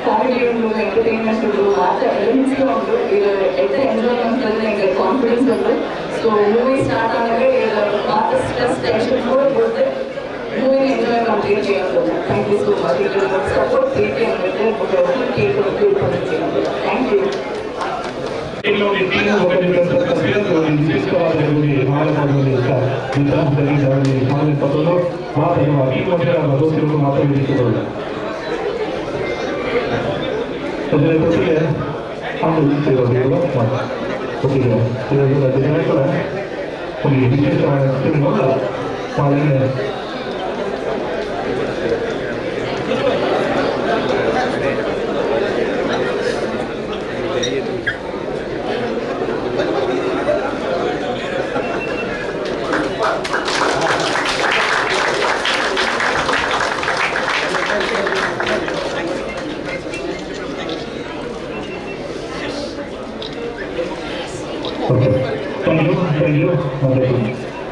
ಕಾಮಿಡಿ ಉಂಡು, ಎಂಟರ್ಟೈನ್ಮೆಂಟ್ ಉಂಡು, ಮಾತ ಎಲಿಮೆಂಟ್ಸ್ ಉಂಡು. ಇದು ಎಡ್ಡೆ ಎಂಜಾಯ್ ಮಾಡ್ತದೆ, ಎಂಕ್ ಕಾನ್ಫಿಡೆನ್ಸ್ ಉಂಡು. ಸೊ ಮೂವಿ ಸ್ಟಾರ್ಟ್ ಆದಾಗ ಮಾತ ಸ್ಟ್ರೆಸ್, ಟೆನ್ಷನ್ ಪೂರ ಬರುತ್ತೆ. ಮೂವಿನ ಎಂಜಾಯ್ ಮಾಡ್ತೀವಿ. Thank you so much. Support ಪ್ರೀತಿ ಅಂದ್ಬಿಟ್ಟು full cake. Thank you. Team ವಿಶೇಷವಾದ ಮಾತ್ರ ಅದರ ಜೊತೆಗೆ ವಿಶೇಷವಾದ ಮಾಲಿನ್ಯ.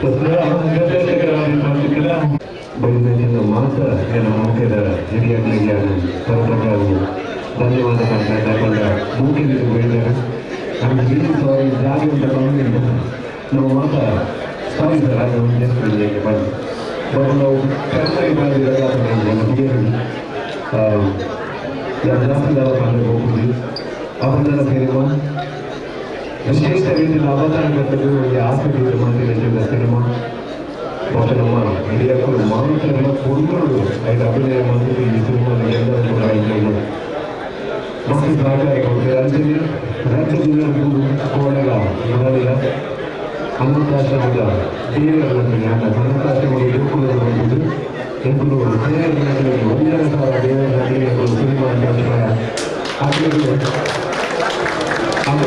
ನಿರ್ದೇಶಕರಾದ ಬೆಂಗಳೂರಿನ ಮಾತ್ರ ನನ್ನ ಮುಖ್ಯದ ಹಿರಿಯರಿಗೆ ಪರಪ್ರಕಾರ ಧನ್ಯವಾದ ತಗೊಂಡ ಮೂಗಿನ ಬೆಳೆದರು. ನಮ್ಗೆ ರಿಯಲಿ ಸಾರಿ, ಜಾಗ ಅಂತ ಕಮ್ಮಿ. ನಾವು ಮಾತ್ರ ಸಾರಿ ಸರ್, ಹಾಗೆ ಒಂದು ಬನ್ನಿ. ಬಟ್ ನಾವು ಚೆನ್ನಾಗಿ ಮಾಡಿದಾಗ ನಮ್ಮ ಹಿರಿಯರು ಜಾಸ್ತಿ ದಾವ ಹೋಗುದು. ಅವರ ಸಿನಿಮಾ ವಿಶೇಷ ರೀತಿಯಲ್ಲಿ ಅವತಾರ ಕಟ್ಟಲು ಈ ಆಸೆ ಮಾಡ್ತಿದ್ದ ಸಿನಿಮಾ. ಬಹುಶಃ ನಮ್ಮ ಹಿರಿಯರು ಮಾಂಸಗಳ ಕುಡುಗರು ಐದು ಅಭಿನಯ ಮಾಡಿದ್ದು. ಈ ಸಿನಿಮಾ ಎಲ್ಲರೂ ಕೂಡ ಇದ್ದರು ಮಸ್ತ್ ಸಹಕಾರ ಕೊಡ್ತಾರೆ. ಅಂಚನೆ ರಾಜ್ಯ ಜಿಲ್ಲೆಗೂ ಕೋಡಗ ಇರಲಿಲ್ಲ. ಅನಾಥಾಶ್ರಮದ ದೇವರ ಅನಾಥಾಶ್ರಮದ ಯುವಕರು ಬಂದಿದ್ದು ಎಂಬುದು ದೇವರ 1.5 ಸಾವಿರ ದೇವರ ಸಿನಿಮಾ ಅಂತ ಹಾಕಿದ್ರು. ಅಂತ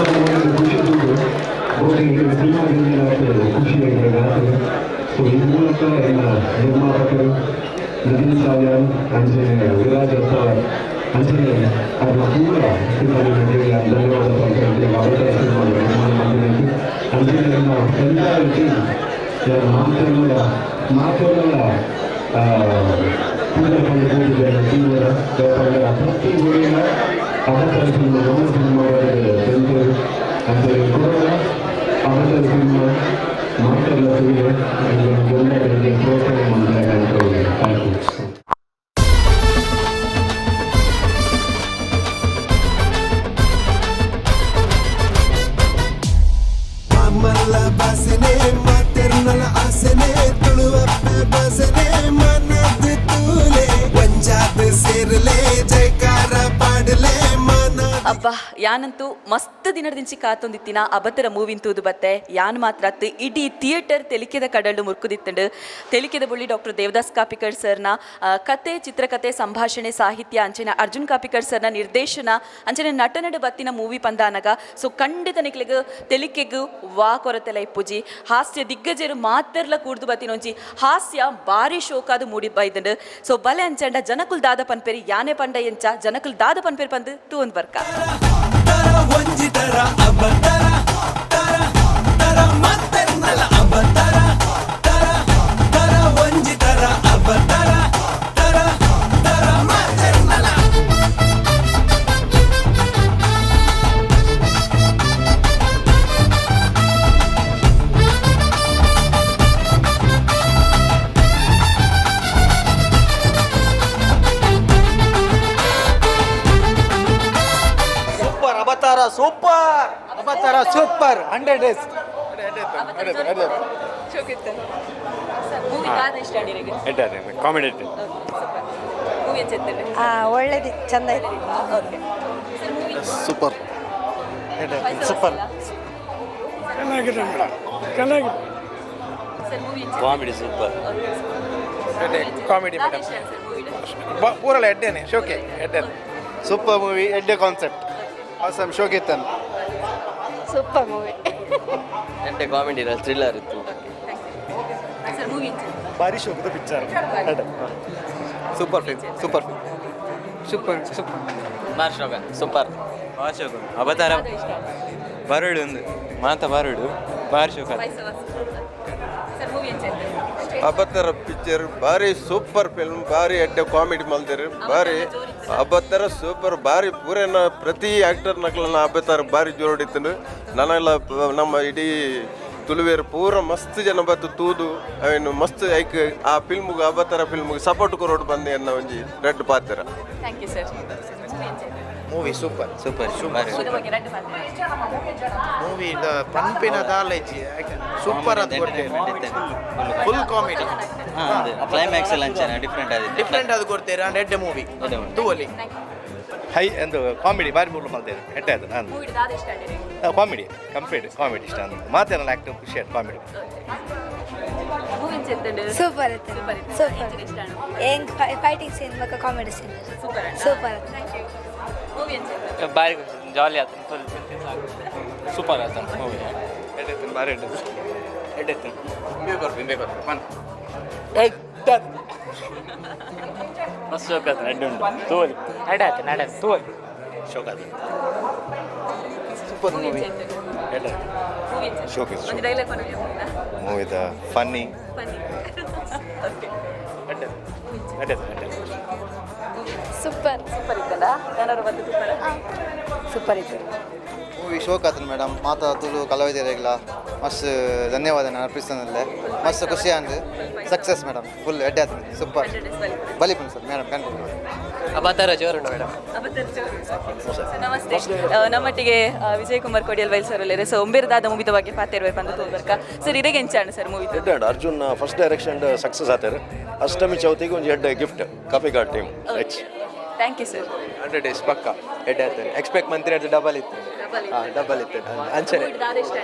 ಖುಷಿ ಬಹುಶಃ ಸಿನಿಮಾದಲ್ಲಿ ಖುಷಿಯಾಗಿದೆ. ಸೊ ಈ ಮೂಲಕ ಎಲ್ಲ ನಿರ್ಮಾಪಕರು ನವೀನ್ ಸಾಲ್ಯಾನ್, ಅಂಚನೆ ವಿರಾಜ್ ಅತ್ತ, ಅಂಚನೆ ಅವರ ಪೂರ ಸಿನಿಮಾ ಧನ್ಯವಾದ. ಅವರ ಸಿನಿಮಾ ನಿರ್ಮಾಣ ಮಾಡಿದ್ದು. ಅಂಚನೆ ನಮ್ಮ ಎಲ್ಲ ಟೀಮ್ ಮಾತೆಲ್ಲ ಮಾತೆಲ್ಲ ಪೂಜೆ ಪಂಡ ಪೂಜೆ ತೀವ್ರ ಪ್ರತಿ ಊರಿನ ಅವತಾರ ಸಿನಿಮಾ ನಮ್ಮ ಸಿನಿಮಾ ಬೆಂಗಳೂರು ಅಂತೇಳಿ ಕೂಡ ಅವತಾರ ಸಿನಿಮಾ ಮಾತ್ರ ಎಲ್ಲರಿಗೆ ಪ್ರೋತ್ಸಾಹ ಮಾಡ್ತಾರೆ ಅಂತ. Thank you. ಮಲ್ಲ ಬಾಸನೆ ಮಾತೆರ್ನಲ ಆಸನೆ ತುಳುವಪ್ಪೆ ಬಾಸನೆ ಮನದ ತೂಲೆ ಒಂಜಾದ ಸೇರ್ಲೆ ಜೈಕಾರ ಪಾಡಲೆ ಮನ. ಅಬ್ಬಾ, ಯಾನಂತೂ ಮಸ್ತ್ ದಿನದಿಂಚಿ ಕಾತೊಂದಿತ್ತಿನ ಅಬತರ ಮೂವಿನ್ ತೂದು ಬತ್ತೆ. ಯಾನ್ ಮಾತ್ರ ಅತ್ತು, ಇಡೀ ಥಿಯೇಟರ್ ತೆಲಿಕೆದ ಕಡಲು ಮುರ್ಕುದಿತ್ತಂಡು. ತೆಲಿಕೆದ ಬುಳ್ಳಿ ಡಾಕ್ಟರ್ ದೇವದಾಸ್ ಕಾಪಿಕರ್ ಸರ್ನ ಕತೆ, ಚಿತ್ರಕತೆ, ಸಂಭಾಷಣೆ, ಸಾಹಿತ್ಯ, ಅಂಚನೆ ಅರ್ಜುನ್ ಕಾಪಿಕರ್ ಸರ್ನ ನಿರ್ದೇಶನ, ಅಂಚನೆ ನಟನಡು ಬತ್ತಿನ ಮೂವಿ ಪಂದಾನಗ ಸೊ ಖಂಡಿತ ನಿಕ್ಲೆಗ್ ತೆಲಿಕೆಗ್ ವಾ ಕೊರತೆಲ ಇಪ್ಪುಜಿ. ಹಾಸ್ಯ ದಿಗ್ಗಜರು ಮಾತೆರ್ಲ ಕೂಡ್ದು ಬತ್ತಿನ ಒಂಜಿ ಹಾಸ್ಯ ಬಾರಿ ಶೋಕಾದು ಮೂಡಿ ಬೈದಂಡು. ಸೊ ಬಲೆ ಅಂಚಂಡ ಜನಕುಲ್ ದಾದ ಪನ್ಪೇರಿ, ಯಾನೆ ಪಂಡ ಎಂಚ ಜನಕುಲ್ ದಾದ ಪನ್ಪೇರಿ ಪಂದು ತೂಂದ್ ಬರ್ಕ. ತರ ಒಂಜಿ ತರ ಅಬತರ ತರ ತರ ಮತ್ತೆರ್ನಲ ಅಬತರ ತರ ತರ ಒಂಜಿ ತರ ಅಬತರ ತರ ತರ ಮತ್ತೆರ್ನಲ. ಸೂಪರ್, ಅವತಾರ ಸೂಪರ್, ಅವತಾರ ಸೂಪರ್, 100 ಡೇಸ್. ಮೂವಿ ದಾದ ಇಷ್ಟ ಅಡಿರಿಗೆ? ಕಾಮಿಡಿ. ಮೂವಿ ಎಂಚ? ಒಳ್ಳೇದು, ಚಂದ ಇದೆ. Okay sir, movie? Super, super. ಚೆನ್ನಾಗಿದೆ ಮೇಡಮ್, ಚೆನ್ನಾಗಿದೆ. Sir, movie? Comedy super. Comedy madam. ಪೂರಲ್ಲ ಎಡ್ಡೇನೆ ಶೋಕೆ ಎಡ್ಡೆ. ಸೂಪರ್ ಮೂವಿ, ಎಡ್ಡೆ ಕಾನ್ಸೆಪ್ಟ್, awesome, ಶೋಕಿತ್ತನ್. Super movie. ಎಡ್ಡೆ ಕಾಮಿಡಿ, ಥ್ರಿಲ್ಲರ್ ಇತ್ತು. ಸರ್, ಮೂವಿ ಎಂಚ? ಭಾರಿ ಶೋಕದ picture. Super film, super film. Super, super. ಬಾರ್ ಶೋಕ, ಸೂಪರ್. ಅವತಾರ ಬರಡು ಒಂದು ಮಾತ ಬರಡು ಬಾರ್ ಶೋಕ. ಸರ್, ಮೂವಿ ಎಂಚ? ಅಬತರ ಪಿಕ್ಚರ್ ಭಾರಿ ಸೂಪರ್ ಫಿಲ್ಮ್. ಭಾರಿ ಎಡ್ಡೆ ಕಾಮಿಡಿ ಮಲ್ದಿರು. ಭಾರಿ ಅಬತರ ಸೂಪರ್. ಭಾರಿ ಪೂರೇನ ಪ್ರತಿ ಆಕ್ಟರ್ ನಕ್ಲನ ಅಬತಾರ ಭಾರಿ ಜೋಡಿತ್ತನು. ನನಗೆಲ್ಲ ನಮ್ಮ ಇಡೀ ತುಳುವೇರು ಪೂರ ಮಸ್ತ್ ಜನ ಬತ್ತು ತೂದು ಅವೇನು ಮಸ್ತ್ ಐಕ್ ಆ ಫಿಲ್ಮ್ಗೆ, ಅಬತರ ಫಿಲ್ಮ್ಗೆ ಸಪೋರ್ಟ್ ಕೊರೋಡು ಬಂದೆ ಎನ್ನ ಒಂಜಿ ರೆಡ್ ಪಾತ್ರ. Thank you sir. Movie super. Super super. Movie ಪನ್ಪಿನ ದಾಲೇಜಿ ಸೂಪರ್ ಅದು ಕೊಡ್ತೇನೆ, ಫುಲ್ ಕಾಮಿಡಿ. ಕ್ಲೈಮ್ಯಾಕ್ಸ್ ಎಲ್ಲ ಅಂಚನೆ ಡಿಫ್ರೆಂಟ್ ಆದಿತ್ತು. ಡಿಫ್ರೆಂಟ್ ಅದು ಕೊಡ್ತೇನೆ ಅಂಡ್ ಎಡ್ಡೆ ಮೂವಿ ತೂವಲಿ. ಹೈ ಎಂದು ಕಾಮಿಡಿ ಬಾರಿ ಮೂಲ ಮಲ್ತೇನೆ, ಎಡ್ಡೆ ಆಯ್ತು ನಾನು. ಮೂವಿ ದಾದ ಇಷ್ಟ ಅಡಿರಿಗೆ? ಕಾಮಿಡಿ, ಕಂಪ್ಲೀಟ್ ಕಾಮಿಡಿ ಇಷ್ಟ ಅಂತ ಮಾತೇನಲ್ಲ, ಆ್ಯಕ್ಟಿವ್ ಖುಷಿ ಆಯ್ತು, ಕಾಮಿಡಿ. ಮೂವಿ ಎಂಚ? ಸೂಪರ್ ಇತ್ತು. ಸೂಪರ್ ಇತ್ತು. ಸೂಪರ್. ಇಷ್ಟ. ಹೆಂಗ್ ಫೈಟಿಂಗ್ ಸೀನ್ ಮತ್ತು comedy scene super. Super. Thank you. Movie ಎಂಚ? ಬಾರಿ ಜಾಲಿ ಆಯ್ತು, ಫುಲ್. ಸೂಪರ್ ಆಯ್ತು ಮೂವಿ. ಎಡ್ಡೆ, ಭಾರಿ ಎಡ್ಡೆ. ಎಡ್ಡೆ. ಎಡ್ಡೆ. ಮಸ್ತ್ ಶೋಕ ಆಯ್ತು, ಎಡ್ಡೆ ಉಂಟು, ತೋಲಿ. ಎಡ್ಡೆ ಆಯ್ತು, ನಡೆ ತೂವಲಿ. ಶೋಕ ಆಯ್ತು. Super movie. ಮೂವಿ ಎಂಚ? ಶೋಕ. ಒಂದು ಡೈಲಾಗ್. ಮೂವಿದ ಫನ್ನಿ. ಎಡ್ಡೆ ಎಡ್ಡೆ ಎಡ್ಡೆ. ಸೂಪರ್. ಸೂಪರ್ ಇತ್ತಲ್ಲ? ನಾನವರು ಬಂದು ಸೂಪರ್. ಸೂಪರ್ ಇತ್ತು. ಮೂವಿ ಶೋಕ್ ಆತನ ಮೇಡಮ್. ಮಾತಾ ತುಳು ಕಲಾವಿದರಿಗೆಲ್ಲ ಮಸ್ತ್ ಧನ್ಯವಾದ ಅರ್ಪಿಸ್ತನಲ್ಲೇ. ಮಸ್ತ್ ಖುಷಿ ಅಂದ್. ಸಕ್ಸಸ್ ಮೇಡಮ್, ಫುಲ್ ಎಡ್ಡೆ ಆತನ, ಸೂಪರ್. ಬಲಿಪುನ್ ಸರ್ ಮೇಡಮ್ ಕಂಟಿನ್ಯೂ. ಅಬತಾರ ಜೋರುಂಡು ಮೇಡಮ್. ನಮಸ್ತೆ. ನಮ್ಮಟ್ಟಿಗೆ ವಿಜಯ್ ಕುಮಾರ್ ಕೊಡಿಯಲ್ ವೈಲ್ ಸರ್ ಅಲ್ಲೇರೆ. ಸೊ ಒಂಬೇರದಾದ ಮೂವಿದ ಬಗ್ಗೆ ಪಾತೇರ್ವೆ ಬಂದು ತೋರ್ಬರ್ಕ ಸರ್, ಇರೆಗೆ ಎಂಚಾಣ ಸರ್ ಮೂವಿ? ಎಡ್ಡೆ. ಅರ್ಜುನ್ ಫಸ್ಟ್ ಡೈರೆಕ್ಷನ್ ಸಕ್ಸಸ್ ಆತಾರೆ. ಅಷ್ಟಮಿ ಚೌತಿಗೆ ಒಂದು ಎಡ್ಡೆ gift Kapikad team H. Thank you sir. 100 days ಪಕ್ಕ ಎಡ್ಡೆ ಆಯ್ತಾನೆ. ಎಕ್ಸ್ಪೆಕ್ಟ್ ಮಂತ್ರಿ ಅದು ಡಬಲ್ ಇತ್ತು. ಹಾಂ, ಡಬಲ್ ಇತ್ತು ಅಂಚನೆ.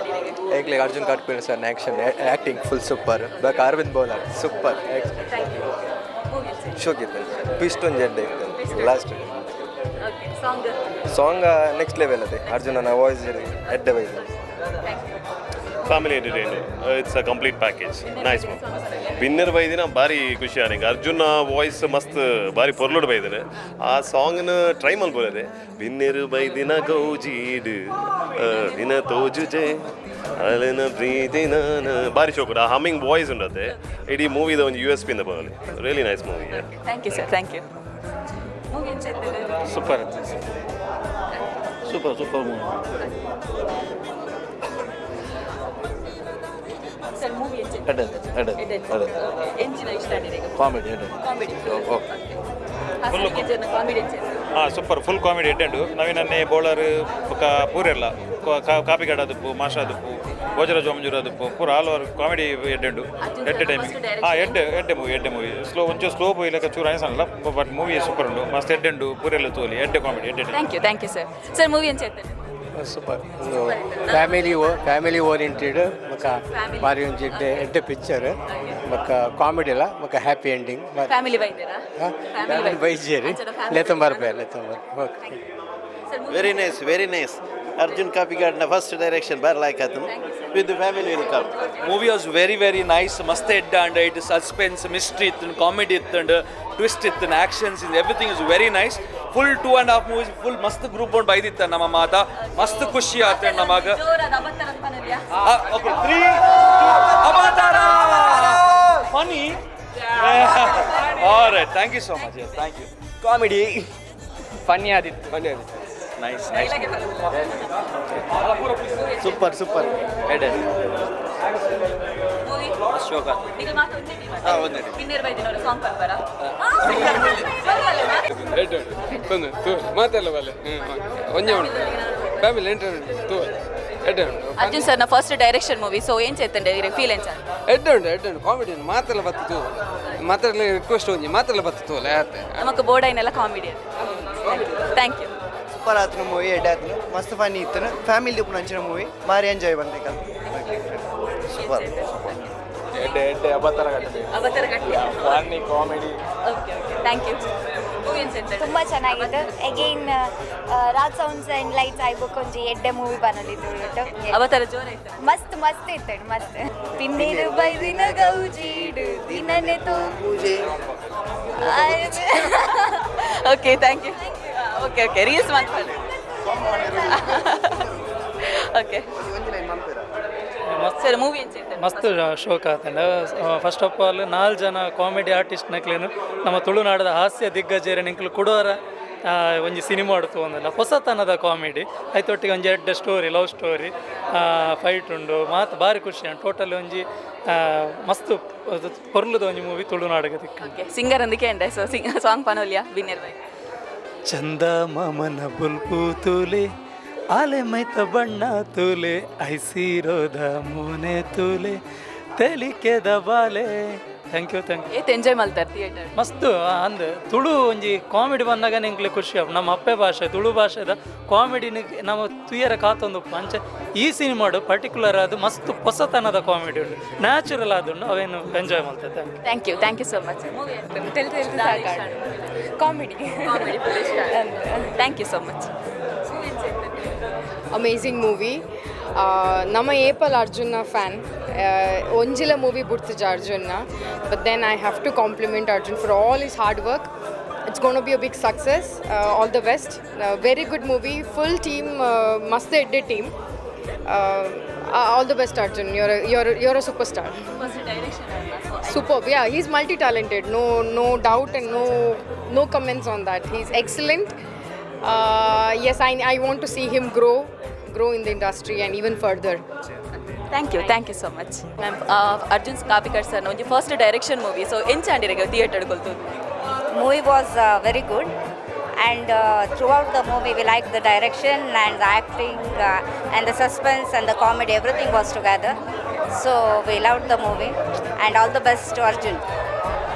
ಏಕ್ಲೆ ಅರ್ಜುನ್ ಕಾಟ್ಪೇರ್ sir action acting full super. ಬಾಕ ಅರವಿಂದ್ ಬೌಲರ್ ಸೂಪರ್. ಶೋಕ್ ಇತ್ತು. ಟ್ವಿಸ್ಟ್ ಒಂದು ಎಡ್ಡೆ ಇತ್ತು last. Okay, song? Song next level ಅದೇ. ಅರ್ಜುನನ ವಾಯ್ಸ್ ಎಡ್ಡೆ ಬೈದು. Family entertainer. It's a complete package. Nice movie. Winner ಬೈದಿನ ಭಾರಿ ಖುಷಿ ಆನಿಗೆ. ಅರ್ಜುನ ವಾಯ್ಸ್ ಮಸ್ತ್, ಭಾರಿ ಪೊರ್ಲುಡ್ ಬೈದಿನ. ಆ ಸಾಂಗ್ನ ಟ್ರೈ ಮಲ್ಬೋದೆ. ಬಿನ್ನೆರು ಬೈದಿನ ಗೌಜೀಡು ದಿನ ತೋಜುಜೆ ಅಲನ ಪ್ರೀತಿ ನಾನ ಭಾರಿ ಶೋಕುಡು. ಆ ಹಮ್ಮಿಂಗ್ ವಾಯ್ಸ್ ಉಂಡತೆ ಇಡೀ ಮೂವಿದ ಒಂದು ಯು ಎಸ್ ಪಿ ಇಂದ ಬರಲಿ. Really nice movie. Thank you sir, thank you. Movie ಎಂಚ? Super super super movie. Sir, movie ಎಂಚ? ಎಡ್ಡೆ ಎಡ್ಡೆ ಎಡ್ಡೆ. ಎಂಚಿನ ಇಷ್ಟ ಆಗಿದೆ? ಕಾಮಿಡಿ ಎಡ್ಡೆ. ಕಾಮಿಡಿ. ಓಕೆ. ಕಾಮಿಡಿ ಎಂಚ? ಹಾಂ, ಸೂಪರ್, ಫುಲ್ ಕಾಮಿಡಿ ಎಡ್ಡೆಂಡು. ನವೀನನ್ನೇ ಬೌಲರ್ ಬೊಕ ಪೂರೆಲ್ಲ ಕಾಪಿಗಾಡ ದುಪ್ಪು, ಮಾಷಾ ದುಪ್ಪು, ಭೋಜರಾಜ್ ಮಂಜೂರ ದುಪ್ಪು, ಪೂರ ಆಲ್ ಓವರ್ ಕಾಮಿಡಿ ಎಡ್ಡೆಂಡು. ಎಡ್ಡೆ ಟೈಮಿಂಗ್. ಹಾಂ, ಎಡ್ಡೆ ಎಡ್ಡೆ ಮೂವಿ, ಎಡ್ಡೆ ಮೂವಿ. ಸ್ಲೋ ಒಂಚೂರು ಸ್ಲೋ ಲೆಕ್ಕ ಚೂರು ಅನಿಸಲ್ಲ, ಬಟ್ ಮೂವಿ ಸೂಪರ್ ಉಂಡು. ಮಸ್ತ್ ಎಡ್ಡೆಂಡು, ಪೂರೆಲ್ಲ ತೋಲಿ, ಎಡ್ಡೆ ಕಾಮಿಡಿ ಎಡ್ಡೆ. Thank you, thank you sir. Sir, movie ಎಂಚ ಇತ್ತು? ಸೂಪರ್. ಒಂದು ಫ್ಯಾಮಿಲಿ ಫ್ಯಾಮಿಲಿ ಓರಿಯೆಂಟೆಡ್ ಬೊಕ ಬಾರಿ ಒಂಜಿ ಎಡ್ಡೆ ಎಡ್ಡೆ ಪಿಕ್ಚರ್. ಬೊಕ ಕಾಮಿಡಿ ಅಲ್ಲ, ಬೊಕ ಹ್ಯಾಪಿ ಎಂಡಿಂಗ್. ಫ್ಯಾಮಿಲಿ ಬೈದಿರಾ? ಫ್ಯಾಮಿಲಿ ಬೈಜೇರಿ ಲೆತ್ತೊಂಬರ್ಪೆ ಲೆತ್ತೊಂಬರ್. Okay. Very nice, very nice. Arjun ಕಾಪಿಕಾಡ್ನ first direction bar like ಆತನು. With family will come. Movie was very very nice. ಮಸ್ತ್ ಎಡ್ಡ and it suspense mystery ಇತ್ತು, ಕಾಮಿಡಿ ಇತ್ತು, ಟ್ವಿಸ್ಟ್ ಇತ್ತು, actions, everything is very nice. Full 2.5 movies full ಮಸ್ತ್ group ಒಂದು ಬೈದಿತ್ತ ನಮ್ಮ ಮಾತ. ಮಸ್ತ್ ಖುಷಿ ಆತ ನಮಗ. ಜೋರಾದ ಅಬತ್ತರ ಪನಲ್ಯಾ? ಓಕೆ, ತ್ರೀ, ಅವತಾರ funny. All right, thank you so much. Yes, thank you. Comedy funny ಆದಿತ್ತು. ಫನ್ನಿ ಆದಿತ್ತು. Nice nice. Super super. ಎಡ್ಡೆ. ಮೂವಿ ಶೋಕ. ನಿಗಲ್ ಮಾತು ಒಂದೇ. ಹಾ, ಒಂದೇ. ಬಿನ್ನೇರ್ ಬೈದಿನವರು ಸಾಂಗ್ ಪನ್ಪರ? ಬಂದು ತೂ ಮಾತೆಲ್ಲ ಬಲ್ಲೆ ಒಂಜೆ ಉಂಟು. ಫ್ಯಾಮಿಲಿ ಎಂಟರ್ಟೈನ್ಮೆಂಟ್ ತೂ ಎಡ್ಡೆ ಉಂಟು. ಅರ್ಜುನ್ ಸರ್ನ ಫಸ್ಟ್ ಡೈರೆಕ್ಷನ್ ಮೂವಿ. ಸೊ ಏನ್ ಚೇತಂಡೆ ಫೀಲ್ ಎಂಚ? ಎಡ್ಡೆ ಉಂಟು, ಎಡ್ಡೆ ಉಂಟು. ಕಾಮಿಡಿ ಉಂಟು. ಮಾತೆಲ್ಲ ಬತ್ತು ತೂ. ಮಾತೆಲ್ಲ ರಿಕ್ವೆಸ್ಟ್ ಒಂಜಿ ಮಾತೆಲ್ಲ ಬತ್ತು ತೂಲೆ ಆತೆ. ನಮಕ್ ಬೋರ್ಡೈನೆಲ್ಲ ಕಾಮಿಡಿ. Thank you. Super ಆತನ ಮೂವಿ, ಎಡ್ಡೆ ಆತನು, ಮಸ್ತ್ ಫನ್ನಿ ಇತ್ತು. ಫ್ಯಾಮಿಲಿ ಉಪ್ಪು ಮೂವಿ, ಭಾರಿ ಎಂಜಾಯ್ ಬಂದಿಕ. ಸೂಪರ್. ಎಡ್ಡೆ ಎಡ್ಡೆ. ಅಬತಾರ ಕಟ್ಟೆ. ಅವತಾರ ಗಟ್ಟಿ. Funny comedy. Okay okay, thank you. Movie ಎಂಚ? ತುಂಬ ಚೆನ್ನಾಗಿತ್ತು. Again Raj sounds and lights ಆಯ್ಬೊಕ್ಕೊಂಜಿ ಎಡ್ಡೆ ಮೂವಿ ಬನ್ನೊಂದಿತ್ತು. ಅವತಾರ ಜೋರಾಯ್ತು. ಮಸ್ತ್ ಮಸ್ತ್ ಇತ್ತು, ಮಸ್ತ್. ಪಿನ್ನೇರು ಬೈದಿನ ಗೌಜೀಡು ದಿನನೆ ತೋ ಪೂಜೆ. Okay, thank you. Okay okay, reels ಮಾಡ್ಕೊಳ್ಳಿ. ಓಕೆ ಸರ್, ಮೂವಿ ಎಂಚ ಇತ್ತು? ಮಸ್ತ್ ಶೋಕ್ ಆತಂಡ. ಫಸ್ಟ್ ಆಫ್ ಆಲ್ ನಾಲ್ಕು ಜನ ಕಾಮಿಡಿ ಆರ್ಟಿಸ್ಟ್ ನಕ್ಲೇನು ನಮ್ಮ ತುಳುನಾಡದ ಹಾಸ್ಯ ದಿಗ್ಗಜರ ನಿಂಕ್ಲು ಕುಡೋರ ಒಂಜಿ ಸಿನಿಮಾ ಒಂದಲ್ಲ ಹೊಸತನದ ಕಾಮಿಡಿ ಐತೊಟ್ಟಿಗೆ ಒಂಜಿ ಎಡ್ಡೆ ಸ್ಟೋರಿ, ಲವ್ ಸ್ಟೋರಿ, ಫೈಟ್ ಉಂಡು. ಮಾತು ಭಾರಿ ಖುಷಿ. ಟೋಟಲ್ ಒಂಜಿ ಮಸ್ತ್ ಪೊರ್ಲುದ ಒಂಜಿ ಮೂವಿ ತುಳುನಾಡಿಗೆ ತಿಕ್ಕ. ಓಕೆ, ಸಿಂಗರ್ ಅಂದಕ್ಕೆ ಅಂಡೆ. ಸೊ ಸಿಂಗ್ ಸಾಂಗ್ ಪನೋಲಿಯಾ ಬಿನ್ನೇರ್ ಬೈ? ಚಂದ ಮಮನ ಬುಲ್ಪು ತೂಲೆ, ಆಲೆ ಮೈತ ಬಣ್ಣ ತೂಲೆ, ಐಸಿರೋದ ಮೋನೆ ತೂಲೆ, ತೆಲಿಕೆದ ಬಾಲೆ. Thank you, thank you. ಏತ್ ಎಂಜಾಯ್ ಮಾಡ್ತಾರೆ ಥಿಯೇಟರ್? ಮಸ್ತ್ ಅಂದ್. ತುಳು ಒಂಜಿ ಕಾಮಿಡಿ ಬಂದಾಗ ನಿಂಕ್ಲೆ ಖುಷಿ ಆಪ್. ನಮ್ಮ ಅಪ್ಪೆ ಭಾಷೆ ತುಳು ಭಾಷೆದ ಕಾಮಿಡಿನ ನಮ್ಮ ತುಯರ ಕಾತೊಂದು ಅಂಚೆ ಈ ಸಿನಿಮಾಡು ಪರ್ಟಿಕ್ಯುಲರ್ ಅದು ಮಸ್ತ್ ಹೊಸತನದ ಕಾಮಿಡಿ ಉಂಟು, ನ್ಯಾಚುರಲ್ ಆದುಂಡು. ಅವೇನು ಎಂಜಾಯ್ ಮಾಡ್ತದೆ. Thank you. Thank you, thank you so much. Movie? Comedy. Comedy. Thank you so much. Amazing movie. ನಮ್ಮ ಏಪಲ್ ಅರ್ಜುನ್ನ ಫ್ಯಾನ್. ಒಂಜಿಲ ಮೂವಿ ಬುಡ್ತಿಜ ಅರ್ಜುನ್ನ. But then I have to compliment Arjun for all his hard work. It's gonna be a big success. All the best. Very good movie. Full team, ಮಸ್ತ್ ಎಡ್ಡೆ team. All the best, Arjun. You're a superstar. Superb. Yeah, he's multi talented. No doubt and no comments on that. He's excellent. Yes, I want to see him grow in the industry and even further. Thank you, thank you so much, ma'am. Arjun Kapikad sir ಒಂಜಿ first direction movie. ಸೊ ಎಂಚ ಆಂಡ್ theatre ಕೊಲ್ತು? Movie was very good, and throughout the movie we liked the direction and the acting and the suspense and the comedy. Everything was together, so we loved the movie, and all the best to Arjun.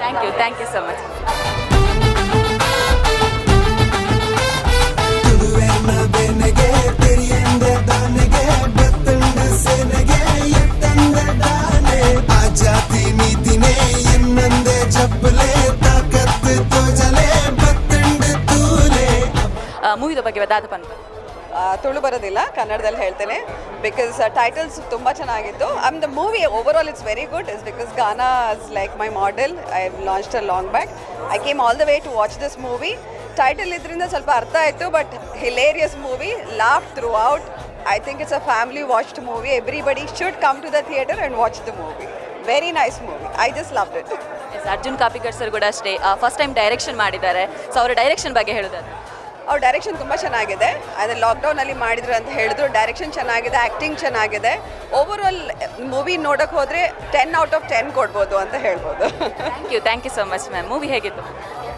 Thank you, thank you so much. ತುಳುವೆರ್ನ ಬೆನೆಗೆ ತೆರಿಯಂದೆ ದಾನೆಗೆ ಬತ್ತಂಡ ಸೇನೆಗೆ ಎತ್ತಂದ ದಾನೆ ಆ ಜಾತಿ ನೀತಿನೇ ಎನ್ನಂದೆ ಜಪ್ಪಲೆ ತಾಕತ್ತು ತೋಜಲೆ ಬತ್ತಂಡ ತೂಲೆ. ಮೂವಿದ ಬಗ್ಗೆ ದಾದ ಪನ್ಪ? ತುಳು ಬರೋದಿಲ್ಲ, ಕನ್ನಡದಲ್ಲಿ ಹೇಳ್ತೇನೆ. Because titles ತುಂಬ ಚೆನ್ನಾಗಿತ್ತು. I'm the movie overall, it's very good is because Gaana is like my model. I launched a long back. I came all the way to watch this movie. Title ಇದರಿಂದ ಸ್ವಲ್ಪ ಅರ್ಥ ಆಯಿತು, but hilarious movie, laugh throughout. I think it's a family watched movie. Everybody should come to the theatre and watch the movie. Very nice movie. I just loved it. S, Arjun Kapikad sir ಕೂಡ ಅಷ್ಟೇ, first time direction ಮಾಡಿದ್ದಾರೆ. ಸೊ ಅವರ direction ಬಗ್ಗೆ ಹೇಳೋದಾದ್ರೆ? ಅವ್ರ direction ತುಂಬ ಚೆನ್ನಾಗಿದೆ. ಅದೇ ಲಾಕ್ಡೌನಲ್ಲಿ ಮಾಡಿದ್ರು ಅಂತ ಹೇಳಿದ್ರು. ಡೈರೆಕ್ಷನ್ ಚೆನ್ನಾಗಿದೆ, ಆ್ಯಕ್ಟಿಂಗ್ ಚೆನ್ನಾಗಿದೆ. ಓವರ್ ಆಲ್ ಮೂವಿ ನೋಡೋಕೆ ಹೋದರೆ 10 ಔಟ್ ಆಫ್ 10 ಕೊಡ್ಬೋದು ಅಂತ ಹೇಳ್ಬೋದು. Thank you, thank you so much, ma'am. Movie ಹೇಗಿತ್ತು?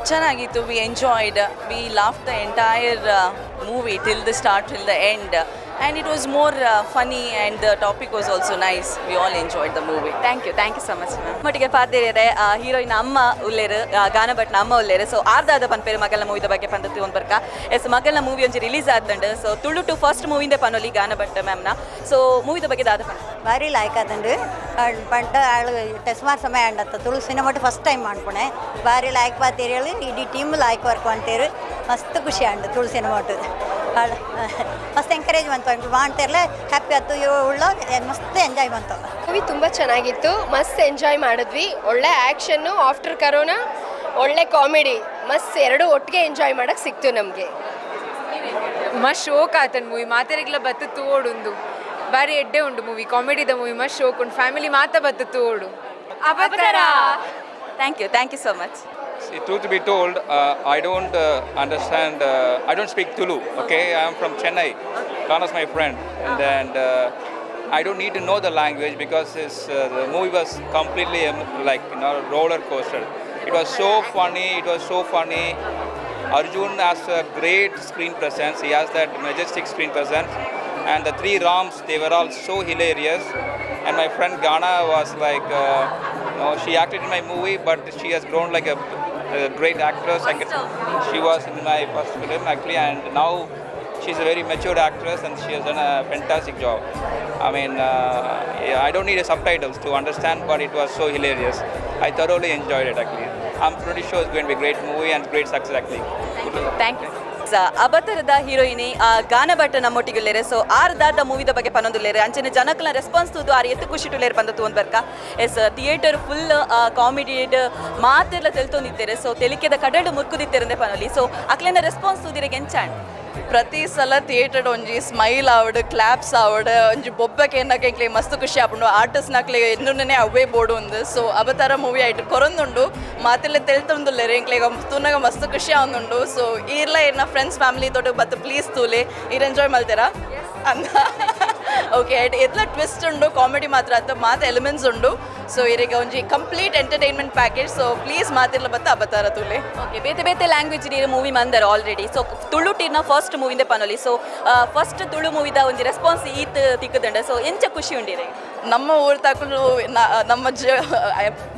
ಚೆನ್ನಾಗಿತ್ತು. We enjoyed. We laugh the entire movie till the start, till the end, and it was more funny, and the topic was also nice. We all enjoyed the movie. Thank you, thank you so much, ma'am. ಮಟ್ಟಿಗೆ ಪಾತೆರೆ heroine ಅಮ್ಮ ಉಲ್ಲೇರು, ಗಾನ ಭಟ್ನ ಅಮ್ಮ ಉಲ್ಲೇರು. ಸೊ ಆರ್ದಾದ ಪನ್ಪೇರು ಮಗಲ್ನ ಮೂವಿದ ಬಗ್ಗೆ ಪಂದತಿ ಒಂದು ಬರ್ಕ. S, ಮಗಲ್ನ movie ಒಂಜಿ release ಆತಂಡು. ಸೊ ತುಳು ಟು ಫಸ್ಟ್ ಮೂವಿಂದ ಪನೊಲಿ ಗಾನ ಭಟ್ ಮ್ಯಾಮ್ನ. ಸೊ ಮೂವಿದ ಬಗ್ಗೆ ದಾದ ಪನ್? ಭಾರಿ ಲಾಯ್ಕ್ ಆತಂಡು. ಪಂಡ ಆಳು ಸುಮಾರು ಸಮಯ ಅಂಡತ್ತ ತುಳು ಸಿನಿಮಾಟ್ ಫಸ್ಟ್ ಟೈಮ್ ಮಾಡ್ಕೊಣೆ. ಭಾರಿ ಲಾಯ್ಕ್ ಪಾತೇರಿ ಹೇಳಿ ಇಡೀ ಟೀಮ್ ಲಾಯ್ಕ್ ವರ್ಕ್ ಅಂತೀರು. ಮಸ್ತ್ ಖುಷಿ ಅಂಡು. ತುಳು ಸಿನಿಮಾಟ್ ಆಳು ಮಸ್ತ್ ಎಂಕರೇಜ್ ಬಂತು. ಮಾಡ್ತಿರ್ಲೆ ಹ್ಯಾಪಿ ಆಯ್ತು. ಉಳ್ಳ ಮಸ್ತ್ ಎಂಜಾಯ್ ಬಂತು. ಮೂವಿ ತುಂಬ ಚೆನ್ನಾಗಿತ್ತು. ಮಸ್ತ್ ಎಂಜಾಯ್ ಮಾಡಿದ್ವಿ. ಒಳ್ಳೆ ಆ್ಯಕ್ಷನ್ನು, ಆಫ್ಟರ್ ಕರೋನಾ ಒಳ್ಳೆ ಕಾಮಿಡಿ, ಮಸ್ತ್ ಎರಡು ಒಟ್ಟಿಗೆ ಎಂಜಾಯ್ ಮಾಡೋಕ್ಕೆ ಸಿಕ್ತು ನಮಗೆ. ಮಸ್ತ್ ಶೋಕ್ ಆತನ್ ಮೂವಿ. ಮಾತೆರೆಗ್ಲ ಬತ್ತು ತೋಡುಂದು ಬಾರಿ ಎಡ್ಡೆ ಉಂಡು ಮೂವಿ. ಕಾಮಿಡಿದ ಮೂವಿ, ಮಸ್ತ್ ಶೋಕ್ ಉಂಡು. ಫ್ಯಾಮಿಲಿ ಮಾತ ಬತ್ತು ತೋಡು ಅವತಾರ. Thank you, thank you so much. See, truth to be told, I don't understand, I don't speak Tulu, okay? I am from Chennai. Gana's my friend. And I don't need to know the language because the movie was completely like roller coaster. It was so funny, it was so funny. Arjun has a great screen presence. He has that majestic screen presence. And the three Rams, they were all so hilarious. And my friend Gana was like, she acted in my movie, but she has grown like a great actress. She was in my first film actually, and now she's a very matured actress and she has done a fantastic job. I mean, yeah, I don't need a subtitles to understand, but it was so hilarious. I thoroughly enjoyed it actually. I'm pretty sure it's going to be a great movie and great success actually. Thank you. ಅಬತರದ ಹೀರೋಯಿನಿ ಗಾನ ಭಟ್ ನಮ್ಮೊಟ್ಟಿಗುಲ್ಲೇರೆ. ಸೊ ಆರ್ ದಾದ ಮೂವಿದ ಬಗ್ಗೆ ಪನೊಂದುಲ್ಲೇರೆ, ಅಂಚನೆ ಜನಕ್ಲ response ತೂದು ಆರ್ ಎತ್ತು ಖುಷಿ ಟುಲ್ಲೇರು ಬಂದತ್ತು ಒಂದು ಬರ್ಕ. S, theatre full comedy ಮಾತೆಲ್ಲ ತೆಲ್ತೊಂದಿತ್ತೇರೆ. ಸೊ ತೆಲಿಕೆದ ಕಡಲು ಮುರ್ಕುದಿತ್ತೇರಂದೆ ಪನೊಲಿ. ಸೊ ಅಕ್ಲೆನ ರೆಸ್ಪಾನ್ಸ್ ತೂದಿರೆಗೆ ಎಂಚಾಂಡ್? ಪ್ರತಿ ಸಲ ಥಿಯೇಟರ್ ಒಂಜಿ ಸ್ಮೈಲ್ ಆವಡ್, ಕ್ಲಾಪ್ಸ್ ಆವಡ್, ಒಂಜಿ ಬೊಬ್ಬೆ ಎಂಕ್ಲೆ ಮಸ್ತ್ ಖುಷಿ ಆಪುಂಡು. ಆರ್ಟಿಸ್ಟ್ ನಕ್ಲೆ ಎನ್ನುನೇ ಅವೇ ಬೋಡು ಒಂದು. ಸೊ ಅವತಾರ ಮೂವಿ ಐಟ್ ಕೊರೊಂದುಂಡು. ಮಾತೆಲ್ಲ ತೆಲ್ತೊಂದುಲ್ಲೆರ್. ಎಂಕ್ಲೆ ತೂನಗ ಮಸ್ತ್ ಖುಷಿ ಆವೊಂದುಂಡು. ಸೊ ಈರ್ಲ ಏರ್ನ ಫ್ರೆಂಡ್ಸ್ ಫ್ಯಾಮಿಲಿ ತೋಟ ಬತ್ತು ಪ್ಲೀಸ್ ತೂಲೆ. ಈರ್ ಎಂಜಾಯ್ ಮಲ್ತೆರಾ ಅಂದ. ಓಕೆ, ಎತ್ಲ ಟ್ವಿಸ್ಟ್ ಉಂಡು, ಕಾಮಿಡಿ ಮಾತ್ರ ಅತ್ತ, ಮಾತ ಎಲಿಮೆಂಟ್ಸ್ ಉಂಡು. ಸೊ ಇರಿಗೆ ಒಂಜಿ complete entertainment package. So please ಮಾತಿರ್ಲ ಬತ್ತ ಅಬತಾರ ತೂಲೆ. ಓಕೆ, ಬೇತೆ ಬೇತೆ ಲ್ಯಾಂಗ್ವೇಜ್ ನೀರು ಮೂವಿ ಮಂದರ್ ಆಲ್ರೆಡಿ. ಸೊ ತುಳು ಟೀರ್ನ ಫಸ್ಟ್ ಮೂವಿಂದ ಪನೊಲಿ. ಸೊ ಫಸ್ಟ್ ತುಳು ಮೂವಿದ ಒಂಜಿ ರೆಸ್ಪಾನ್ಸ್ ಈತ್ ತಿಕ್ಕದಂಡ. ಸೊ ಎಂಚ ಖುಷಿ ಉಂಡಿರೆ? ನಮ್ಮ ಊರು ತಕುಲು ನಮ್ಮ ಜ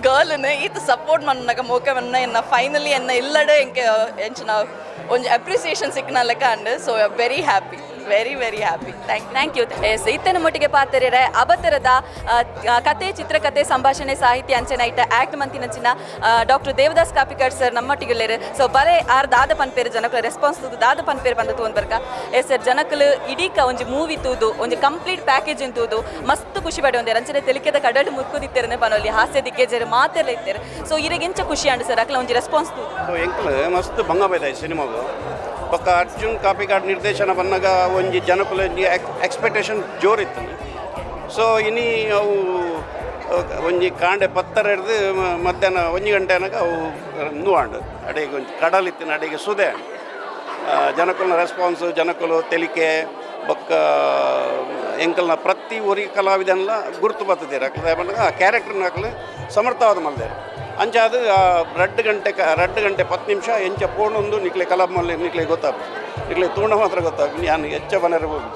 ಗರ್ಲ್ನ ಈತ ಸಪೋರ್ಟ್ ಮನ್ನಗ ಮೋಕ ಮನ್ನ ಎನ್ನ ಫೈನಲಿ ಎನ್ನ ಇಲ್ಲಡೆ ಎಂಕೆ ಎಂಚಿನ ಒಂಜಿ ಅಪ್ರಿಸಿಯೇಷನ್ ಸಿಕ್ಕನ ಲೆಕ್ಕ and so very happy, very very happy. Thank thank U. S, ಇತ್ತನ ಮೊಟ್ಟಿಗೆ ಪಾತರಿರೆ ಅಬತರದ ಕತೆ, ಚಿತ್ರಕಥೆ, ಸಂಭಾಷಣೆ, ಸಾಹಿತ್ಯ, ಅಂಚನ ಇಟ್ಟ ಆಕ್ಟ್ ಮಂತಿನಂಚಿನ ಡಾಕ್ಟರ್ ದೇವದಾಸ್ ಕಾಪಿಕಾಡ್ ಸರ್ ನಮ್ಮೊಟ್ಟಿಗೆ. ಸೊ ಬರೇ ಆರ್ ದಾದ ಪನ್ಪೇರು, ಜನಕುಲ ರೆಸ್ಪಾನ್ಸ್ ತೂದು ದಾದ ಪನ್ಪೇರು ಬಂದ ಒಂದು ಬರ್ಕ. ಎಸ್ ಸರ್, ಜನಕುಲು ಇಡೀಕ ಒಂಜಿ ಮೂವಿ ತೂದು, ಒಂಜಿ ಕಂಪ್ಲೀಟ್ ಪ್ಯಾಕೇಜ್ ತೂದು ಮಸ್ತ್ ಖುಷಿ ಪಡೆ ಒಂದೇರು. ಅಂಚನೆ ತೆಲಿಕೆದ ಕಡಲು ಮುರ್ಕುದಿತ್ತೇರನೆ ಪನೊಲಿ. ಹಾಸ್ಯ ದಿಗ್ಗಜರು ಮಾತೆಲ್ಲ ಇತ್ತೇರು. ಸೊ ಇರೆಗೆಂಚ ಖುಷಿ ಅಂಡ್ ಸರ್, ಅಕ್ಲ ಒಂಜಿ ರೆಸ್ಪಾನ್ಸ್ ತೂದು? ಸೊ ಎಂಕಲ್ ಮಸ್ತ್ ಬಂಗ ಬೈದ ಸಿನಿಮಾಗು. ಬೊಕ್ಕ ಅರ್ಜುನ್ ಕಾಪಿಕಾಡ್ ನಿರ್ದೇಶನ ಬನ್ನಗ ಒಂಜಿ ಜನಕುಲ ಒಂಜಿ ಎಕ್ಸ್ಪೆಕ್ಟೇಷನ್ ಜೋರಿತ್ತು. ಸೊ ಇನಿ ಅವು ಒಂಜಿ ಕಾಂಡೆ ಪತ್ತರ ಹಿಡ್ದು ಮಧ್ಯಾಹ್ನ 1 ಗಂಟೆ ಅನಗ ಅವು ನುವಾಂಡ್. ಅಡೆಗೆ ಒಂಜಿ ಕಡಲ್ ಇತ್ತಿನ, ಅಡೆಗೆ ಸುದೆ ಆಂಡ್. ಜನಕುಲ್ನ ರೆಸ್ಪಾನ್ಸ್, ಜನಕುಲು ತೆಲಿಕೆ, ಬೊಕ್ಕ ಎಂಕಲ್ನ ಪ್ರತಿ ಊರಿ ಕಲಾವಿದನ್ಲ ಗುರುತು ಬರ್ತದೆ. ಅಕ್ಲು ಆ ಕ್ಯಾರೆಕ್ಟರ್ನ ಅಕ್ಲು ಸಮರ್ಥವಾದ ಮಲ್ದೇರು. ಅಂಚ ಅದು 2 ಗಂಟೆ, 2 ಗಂಟೆ 10 ನಿಮಿಷ ಎಂಚ ಪೋಣೊಂದು ನಿಕ್ಲೆ ಕಲಾ ಮಲ್ಲೆ ನಿಕ್ಲೆ ಗೊತ್ತಾಪ. ನಿಕ್ಲೆ ತೂಣ ಮಾತ್ರ ಗೊತ್ತಾಪ, ಯಾನ್ ಹೆಚ್ಚ ಬನರೆ ಹೋಗಿ.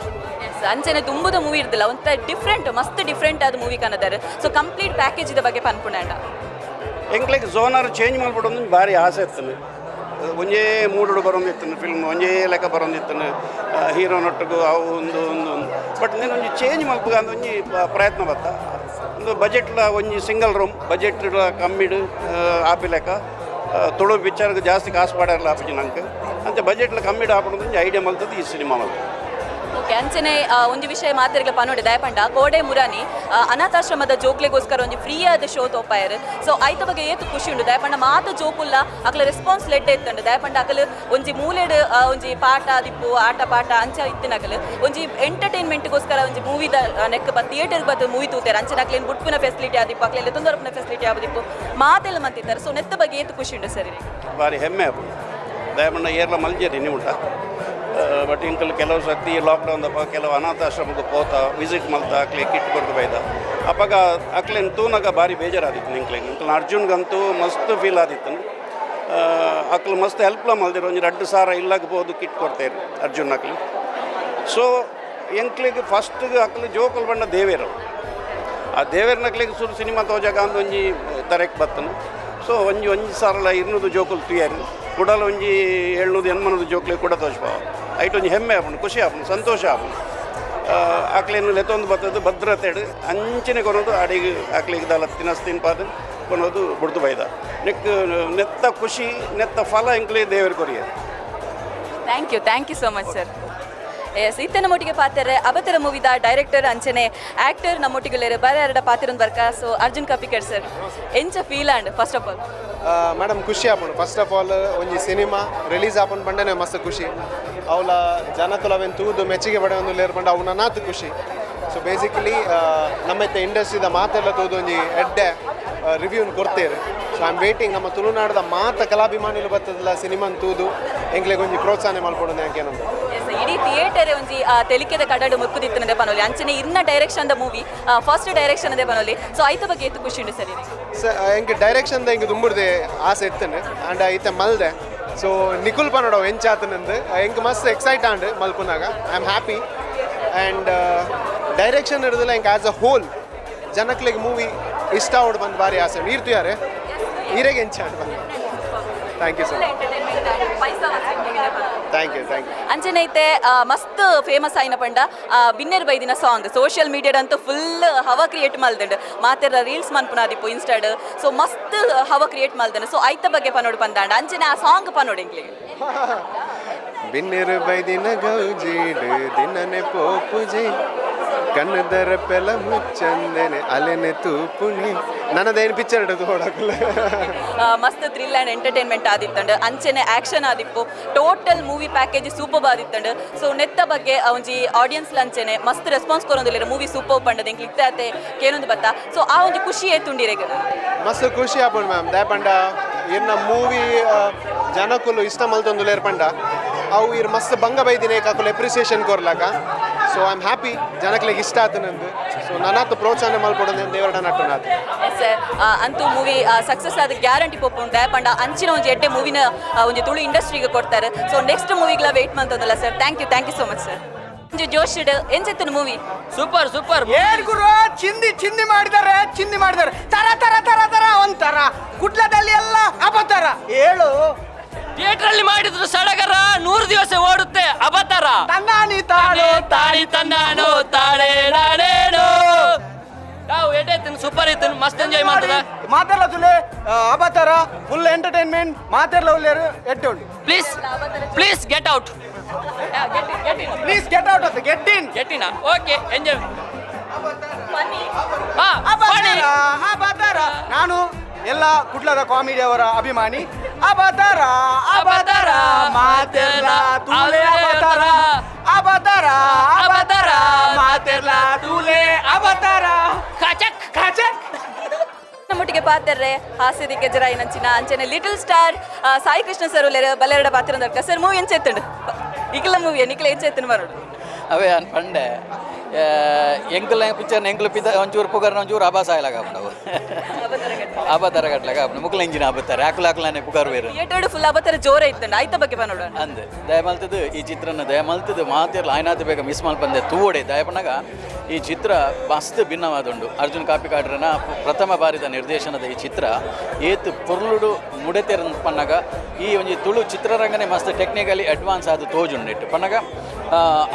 ಅಂಚನೆ ತುಂಬುದ ಮೂವಿ ಇರ್ದಿಲ್ಲ, ಒಂತ ಡಿಫ್ರೆಂಟ್, ಮಸ್ತ್ ಡಿಫ್ರೆಂಟ್ ಆದ ಮೂವಿ ಕನದಾರೆ. ಸೊ ಕಂಪ್ಲೀಟ್ ಪ್ಯಾಕೇಜ್ ಇದ ಬಗ್ಗೆ ಪನ್ಪುಣಾಂಡ? ಎಂಕ್ಲೆಗ್ ಝೋನರ್ ಚೇಂಜ್ ಮಲ್ಪೊಡು ಭಾರಿ ಆಸೆ ಇತ್ತು. ಒಂಜೇ ಮೂಡುಡು ಬರೊಂದಿತ್ತು ಫಿಲ್ಮ್, ಒಂಜೇ ಲೆಕ್ಕ ಬರೊಂದಿತ್ತು, ಹೀರೋ ನೊಟ್ಟಿಗೂ ಅವು ಒಂದು ಒಂದು. ಬಟ್ ನೀನು ಒಂಜಿ ಚೇಂಜ್ ಮಲ್ಪುಗ ಅಂದ್ ಒಂಜಿ ಪ್ರಯತ್ನ ಬತ್ತ. ಒಂದು ಬಜೆಟ್ಲ ಒಂಜಿ ಸಿಂಗಲ್ ರೂಮ್ ಬಜೆಟ್ ಕಮ್ಮಿಡು ಆಪಿ ಲೆಕ್ಕ. ತುಳು ಪಿಕ್ಚರ್ಗೆ ಜಾಸ್ತಿ ಕಾಸು ಪಾಡಾರಲ್ಲ ಆಪುಜಿ ನಂಗೆ ಅಂಚ. ಬಜೆಟ್ಲ ಕಮ್ಮಿಡು ಆಪುಂಡು ಒಂಜಿ ಐಡಿಯಾ ಮಲ್ತದ್ದು ಈ ಸಿನಿಮಾ ಮಲ್ತು. ಓಕೆ, ಅಂಚನೆ ಒಂಜಿ ವಿಷಯ ಮಾತೆರ್ಗ್ಲ ಪನೋಡೆ ದಯಪಂಡ, ಕೋಡೆ ಮುರಾನಿ ಅನಾಥಾಶ್ರಮದ ಜೋಕ್ಲೆಗೋಸ್ಕರ ಒಂಜಿ ಫ್ರೀ ಆದ ಶೋ ತೋಪಾಯರ್. ಸೊ ಐತ ಬಗ್ಗೆ ಏತು ಖುಷಿ ಉಂಡು? ದಯಪಂಡ ಮಾತ ಜೋಕುಲ್ಲ ಅಕ್ಲ ರೆಸ್ಪಾನ್ಸ್ ಲೆಡ್ಡೆ ಇತ್ತಂಡು. ದಯಪಂಡ ಅಕಲ್ ಒಂಜಿ ಮೂಲೆಡ್ ಒಂಜಿ ಪಾಠ ದಿಪ್ಪು, ಆಟ ಪಾಠ ಅಂಚ ಇತ್ತಿನಕಲ್ ಒಂಜಿ ಎಂಟರ್ಟೈನ್ಮೆಂಟ್ಗೋಸ್ಕರ ಒಂಜಿ ಮೂವಿದ ನೆಕ್ ಬತ್ ಥಿಯೇಟರ್ ಬತ್ ಮೂವಿ ತೂತಾರೆ. ಅಂಚನೆ ಅಕ್ಲೇನ್ ಬುಟ್ಪಿನ ಫೆಸಿಲಿಟಿ ಆದಿಪ್ಪು, ಅಕ್ಲೆಲ್ಲ ತೊಂದರಪುನ ಫೆಸಿಲಿಟಿ ಆದಿಪ್ಪು, ಮಾತೆಲ್ಲ ಮಂತಿದ್ದಾರೆ. ಸೊ ನೆತ್ತ ಬಗ್ಗೆ ಏತು ಖುಷಿ ಉಂಡು ಸರ್? ಭಾರಿ ಹೆಮ್ಮೆ ಆಪುಂಡು. ದಯಮಣ್ಣ ಏರ್ಲ ಮಲ್ಜೇರಿ ನೀವು ಉಂಟ. ಬಟ್ ಇಂಕಲ್ ಕೆಲವು ಸರ್ತಿ ಲಾಕ್ಡೌನ್ ದಪ್ಪ ಕೆಲವು ಅನಾಥಾಶ್ರಮಕ್ಕೆ ಪೋತ ವಿಸಿಟ್ ಮಲ್ತ ಅಕ್ಲೆ ಕಿಟ್ ಕೊಡ್ದು ಬೈದ. ಅಪ್ಪಗ ಅಕ್ಲೇನ್ ತೂನಗ ಭಾರಿ ಬೇಜಾರಾದಿತ್ತು ನಿಂಕ್ಲೆಗ್. ಇಂಕಲ್ ಅರ್ಜುನ್ಗಂತೂ ಮಸ್ತ್ ಫೀಲ್ ಆದಿತ್ತು. ಅಕ್ಲು ಮಸ್ತ್ ಹೆಲ್ಪ್ಲ ಮಲ್ದಿರು. ಒಂಜಿ 2000 ಇಲ್ಲಾಗ ಪೋದು ಕಿಟ್ ಕೊಡ್ತೇರು ಅರ್ಜುನ್ ಅಕ್ಲು. ಸೊ ಎಂಕ್ಲೆಗ್ ಫಸ್ಟ್ ಅಕ್ಲು ಜೋಕುಲ್ ಬಣ್ಣ ದೇವೇರು. ಆ ದೇವೇರ್ನಕ್ಲೆಗ್ ಸುರು ಸಿನಿಮಾ ತೋಜಾಗ ಅಂದ್ ಒಂಜಿ ತರೆಕ್ ಬತ್ತನು. ಸೊ ಒಂಜಿ ಒಂಜಿ ಸಾರಲ 200 ಜೋಕುಲು ತುಯರ್, ಕುಡಲ ಒಂಜಿ 780 ಜೋಕ್ಲೆ ಕೂಡ ತೋಜ್ಪಾವ. ಐಟ್ ಒಂಜಿ ಹೆಮ್ಮೆ ಆಪುಂಡು, ಖುಷಿ ಆಪುಂಡು, ಸಂತೋಷ ಆಪುಂಡು. ಅಕ್ಲೇನು ಲೆತ್ತೊಂದು ಬತ್ತದು ಭದ್ರತೆಡ್ ಅಂಚನೆ ಕೊನೊದು ಅಡಿಗೆ ಅಕ್ಲೆಗ್ ದಾಲ ತಿನಸ್ ತಿನ್ಪಾದ ಕೊನೊದು ಬುಡ್ದು ಬೈದ. ನೆಕ್ ನೆತ್ತ ಖುಷಿ, ನೆತ್ತ ಫಲ ಎಂಕ್ಲೆ ದೇವರು ಕೊರಿಯ. Thank you, thank you so much, sir. Yes, ಇತ್ತೆ ನಮ್ಮೊಟ್ಟಿಗೆ ಪಾತೆರೆ ಅಬತರ ಮೂವಿದ ಡೈರೆಕ್ಟರ್ ಅಂಚನೆ ಆಕ್ಟರ್ ನಮ್ಮೊಟ್ಟಿಗೆ ಬರ ಎರಡ ಪಾತಿರೊಂದು ಬರ್ಕ. ಸೊ ಅರ್ಜುನ್ ಕಾಪಿಕರ್ ಸರ್, ಎಂಚ feel and first of all? Madam, ಖುಷಿ ಆಪುಂಡು. ಫಸ್ಟ್ ಆಫ್ ಆಲ್ ಒಂಜಿ ಸಿನಿಮಾ ರಿಲೀಸ್ ಆಪುಂಡು ಪಂಡನೆ ಮಸ್ತ್ ಖುಷಿ. ಅವಲ ಜನಕುಲು ಅವೆನ್ ತೂದು ಮೆಚ್ಚುಗೆ ಪಡೆಯೊಂದು ಪಂಡ ಅವು ನನಾತ್ ಖುಷಿ. ಸೊ ಬೇಸಿಕಲಿ ನಮ್ಮ ಇಂಡಸ್ಟ್ರಿದ ಮಾತೆಲ್ಲ ತೂದು ಒಂಜಿ ಎಡ್ಡೆ ರಿವ್ಯೂನ್ ಕೊಡ್ತೇವೆ. ಸೊ I am waiting. ನಮ್ಮ ತುಳುನಾಡದ ಮಾತ ಕಲಾಭಿಮಾನಿಲು ಬರ್ತದಲ್ಲ ಸಿನಿಮಾನ್ ತೂದು ಎಂಕ್ಲೆಗ್ ಒಂಜಿ ಪ್ರೋತ್ಸಾಹನೆ ಮಲ್ಪೊಡು ಯಾಕೇನಂದು. ಎಸ್, ಇಡೀ ಥಿಯೇಟರ್ ಒಂಜಿ ತೆಲಿಕೆದ ಕಡಡು ಮುಕ್ಕುದಿತ್ತನದೆ ಪನೊಲಿ. ಅಂಚನೆ ಇರ್ನ direction the movie, first direction ಅದೇ ಪನೊಲಿ. ಸೊ ಐತ ಬಗ್ಗೆ ಏತು ಖುಷಿ ಉಂಡು ಸರ್ ನಿಮಗೆ? ಎಂಕ್ ಡೈರೆಕ್ಷನ್ ಎಂಕ್ ದುಂಬುಡ್ದೆ ಆಸೆ ಇತ್ತನೆ ಆಂಡ ಇತ್ತೆ ಮಲ್ದೆ. ಸೊ ನಿಕುಲ್ ಪನೋಡ ಎಂಚಾತನಂದು. ಎಂಕ್ ಮಸ್ತ್ ಎಕ್ಸೈಟ್ ಆಂಡ್ ಮಲ್ಪುನಾಗ. I am happy. And direction ಹಿಡಿದಿಲ್ಲ, ಎಂಕ್ ಆಸ್ ಅ ಹೋಲ್ ಜನಕ್ಲೆಗ್ ಮೂವಿ ಇಷ್ಟ ಆವಡ್ ಬಂದು ಭಾರಿ ಆಸೆ. ಈರ್ ತುಯಾರೆ ಈರೆಗೆ ಎಂಚ ಆಂಡ್ ಬಂದು. Thank you sir, thank you, thank you. ಅಂಚನೆ ಐತೆ ಮಸ್ತ್ ಫೇಮಸ್ ಆಯಿನ ಪಂಡ ಬಿನ್ನೆರ್ ಬೈದಿನ ಸಾಂಗ್ ಸೋಷಿಯಲ್ ಮೀಡಿಯಾಡಂತೂ ಫುಲ್ ಹವಾ ಕ್ರಿಯೇಟ್ ಮಲ್ದಂಡು. ಮಾತೆರ ರೀಲ್ಸ್ ಮನ್ಪುನಾದಿಪ್ಪು ಇನ್ಸ್ಟಾಡ್. ಸೊ ಮಸ್ತ್ ಹವಾ ಕ್ರಿಯೇಟ್ ಮಲ್ದಂಡು. ಸೊ ಐತ ಬಗ್ಗೆ ಪನೋಡು ಪಂದಾಂಡ, ಅಂಚನೆ ಆ ಸಾಂಗ್ ಪನೋಡು ಎಂಕ್ಲೆಗ್. ಬಿನ್ನೆರು ಬೈದಿನ ಗೌಜೀಡು ದಿನನೆ ಪೋಪುಜೆ, ಕಣ್ಣದರ ಪೆಲ ಮುಚ್ಚಂದನೆ ಅಲೆನೆ ತೂಪುಣಿ. ನನ್ನದೇನು ಪಿಕ್ಚರ್ ಹಿಡಿದು ಹೋಡಕಲ್ಲ. ಮಸ್ತ್ ಥ್ರಿಲ್ ಆ್ಯಂಡ್ ಎಂಟರ್ಟೈನ್ಮೆಂಟ್ ಆದಿತ್ತಂಡು. ಅಂಚನೆ ಆಕ್ಷನ್ ಆದಿಪ್ಪು. ಟೋಟಲ್ ಮೂವಿ ಪ್ಯಾಕೇಜ್ ಸೂಪರ್ ಆದಿತ್ತಂಡು. ಸೊ ನೆತ್ತ ಬಗ್ಗೆ ಒಂಜಿ ಆಡಿಯನ್ಸ್ ಲಂಚನೆ ಮಸ್ತ್ ರೆಸ್ಪಾನ್ಸ್ ಕೊರೊಂದುಲ್ಲೆರ್. ಮೂವಿ ಸೂಪರ್ ಪಂಡದ ಎಂಕ್ಲು ಇತ್ತೆ ಆತೆ ಕೇನೊಂದು ಬತ್ತ. ಸೊ ಆ ಒಂಜಿ ಖುಷಿ ಏತುಂಡಿರೆಗ್? ಮಸ್ತ್ ಖುಷಿ ಆಪುಂಡು ಮ್ಯಾಮ್. ದಾಯೆ ಪಂಡ ಇರ್ನ ಮೂವಿ ಜನಕುಲು ಇಷ್ಟ ಮಲ್ತೊಂದುಲ್ಲೆರ್ ಪಂಡ ಅವು ಇರ್ ಮಸ್ತ್ ಬಂಗ ಬೈದಿನ ಅಕುಲು ಎಪ್ರಿಸಿಯೇಷನ್ ಕೊರ್ಲಾಕ. ಸೊ I am happy ಜನಕ್ಲೆಗ್ ಇಷ್ಟ ಆತನಂದು. ಸೊ ನನಾತ್ ಪ್ರೋತ್ಸಾಹನೆ ಮಲ್ಪೊಡು ದೇವರಡ ನಟ್ಟುನಾತ್. ಎಸ್, ಅಂತೂ ಮೂವಿ ಸಕ್ಸಸ್ ಆದ ಗ್ಯಾರಂಟಿ ಪೋಪುಂಡು. ಪಂಡ ಅಂಚಿನ ಒಂಜಿ ಎಡ್ಡೆ ಮೂವಿನ ಒಂಜಿ ತುಳು ಇಂಡಸ್ಟ್ರಿಗೆ ಕೊಡ್ತಾರೆ. ಸೊ ನೆಕ್ಸ್ಟ್ ಮೂವಿಗ್ಲ ವೇಟ್ ಮಂತೊಂದಲ್ಲ sir. Thank you, thank you so much, sir. ಒಂಜಿ ಜೋಶಿಡ್ ಎಂಚೆತ್ತನ ಮೂವಿ? Super, super. ಏನ್ ಗುರು, ಚಿಂದಿ ಚಿಂದಿ ಮಾಡಿದ್ದಾರೆ, ಚಿಂದಿ ಮಾಡಿದ್ದಾರೆ. ತರ ತರ ತರ ತರ ಒಂಥರ ಕುಡ್ಲದಲ್ಲಿ ಎಲ್ಲ ಅಬತರ ಹೇಳು. ಥಿಯೇಟರ್ ಅಲ್ಲಿ ಮಾಡಿದ್ರು ಸಡಗರ, 100 ದಿವಸ ಓಡುತ್ತೆ ಅಬತರ. ತನ್ನಾನಿ ತಾಳು. ತಾಳಿ ತನ್ನಾನು ತಾಳೆ ನಾನೇನು ನಾವು ಎಡ್ಡೆ ಸೂಪರ್ ಇತ್ತು, ಮಸ್ತ್ ಎಂಜಾಯ್ ಮಾಡ್ತದ. ಮಾತೆರ್ಲ ತುಲೆ ಅಬತರ ಫುಲ್ ಎಂಟರ್ಟೈನ್ಮೆಂಟ್. ಮಾತೆರ್ಲ ಉಲ್ಲೇರು ಎಡ್ಡೆ ಉಂಟು. Please, please get out. Please get out ಅಂತ, get in. Get in, okay, enjoy. ಅಬತರ ಅಬತರ. ನಾನು ಎಲ್ಲ ಕುಡ್ಲದ ಕಾಮಿಡಿ ಅವರ ಅಭಿಮಾನಿ. ಅಬತರ ಅಬತರ. ಅಬತರ ಮಾತೆರ್ಲ ತೂಲೆ ಅಬತರ ಅಬತರ ಅಬತರ ಮಾತೆರ್ಲ ತೂಲೆ ಅಬತರ ಕಾಚಕ್ ಕಾಚಕ್. ನಮ್ಮೊಟ್ಟಿಗೆ ಪಾತೆರ್ರೆ ಹಾಸ್ಯ ದಿಗ್ಗಜರಾಯಿ ನಂಚಿನ ಅಂಚನೆ little star Sai Krishna sir ಉಲ್ಲೇರು ಬಲ್ಲೆರಡ ಪಾತ್ರ. ಸರ್, ಮೂವಿ ಎಂಚೆತ್ತುಂಡು? ಇಕ್ಲ ಮೂವಿ ನಿಕ್ಲ ಎಂಚೆತ್ತುಂಡು ಬರೋಡು? ಅವೇ ಅನ್ ಪಂಡೆ ಎಂಕುಲ ಪಿಕ್ಚರ್ ಎಂಕುಲು ಪಿದ ಒಂಚೂರು ಪುಗರ್ನ ಒಂಚೂರು ಅಬಾಸ ಆಯ್ಲಾಗ ಆಪುಂಡು. ಅಬತರ ಕಟ್ಲಾಗ ಆಪುಂಡು. ಮುಕ್ಲ ಇಂಜಿನ ಆಬತ್ತಾರೆ ಆಕುಲ ಆಕುಲನೆ ಪುಗಾರ್ ಬೇರೆ. ಥಿಯೇಟರ್ ಫುಲ್ ಅಬತರ ಜೋರ ಇತ್ತುಂಡು. ಆಯ್ತ ಬಗ್ಗೆ ಬನ್ನೋಡು. ಅಂದ್ ದಯಮಲ್ತದ್ದು ಈ ಚಿತ್ರನ ದಯಮಲ್ತದ್ದು ಮಾತಿರ್ಲ ಆಯ್ನಾತ ಬೇಗ ಮಿಸ್ ಮಲ್ಪಂದೆ ತೂವಡೆ. ದಯಪನಗ ಈ ಚಿತ್ರ ಮಸ್ತ್ ಭಿನ್ನವಾದುಂಡು. ಅರ್ಜುನ್ ಕಾಪಿಕಾಡ್ರನ ಪ್ರಥಮ ಬಾರಿದ ನಿರ್ದೇಶನದ ಈ ಚಿತ್ರ ಏತ್ ಪೊರ್ಲುಡು ಮುಡೆತೆರ ಪನ್ನಗ ಈ ಒಂಜಿ ತುಳು ಚಿತ್ರರಂಗನೆ ಮಸ್ತ್ ಟೆಕ್ನಿಕಲಿ ಅಡ್ವಾನ್ಸ್ ಆದ ತೋಜುಂಡು ಪನ್ನಗ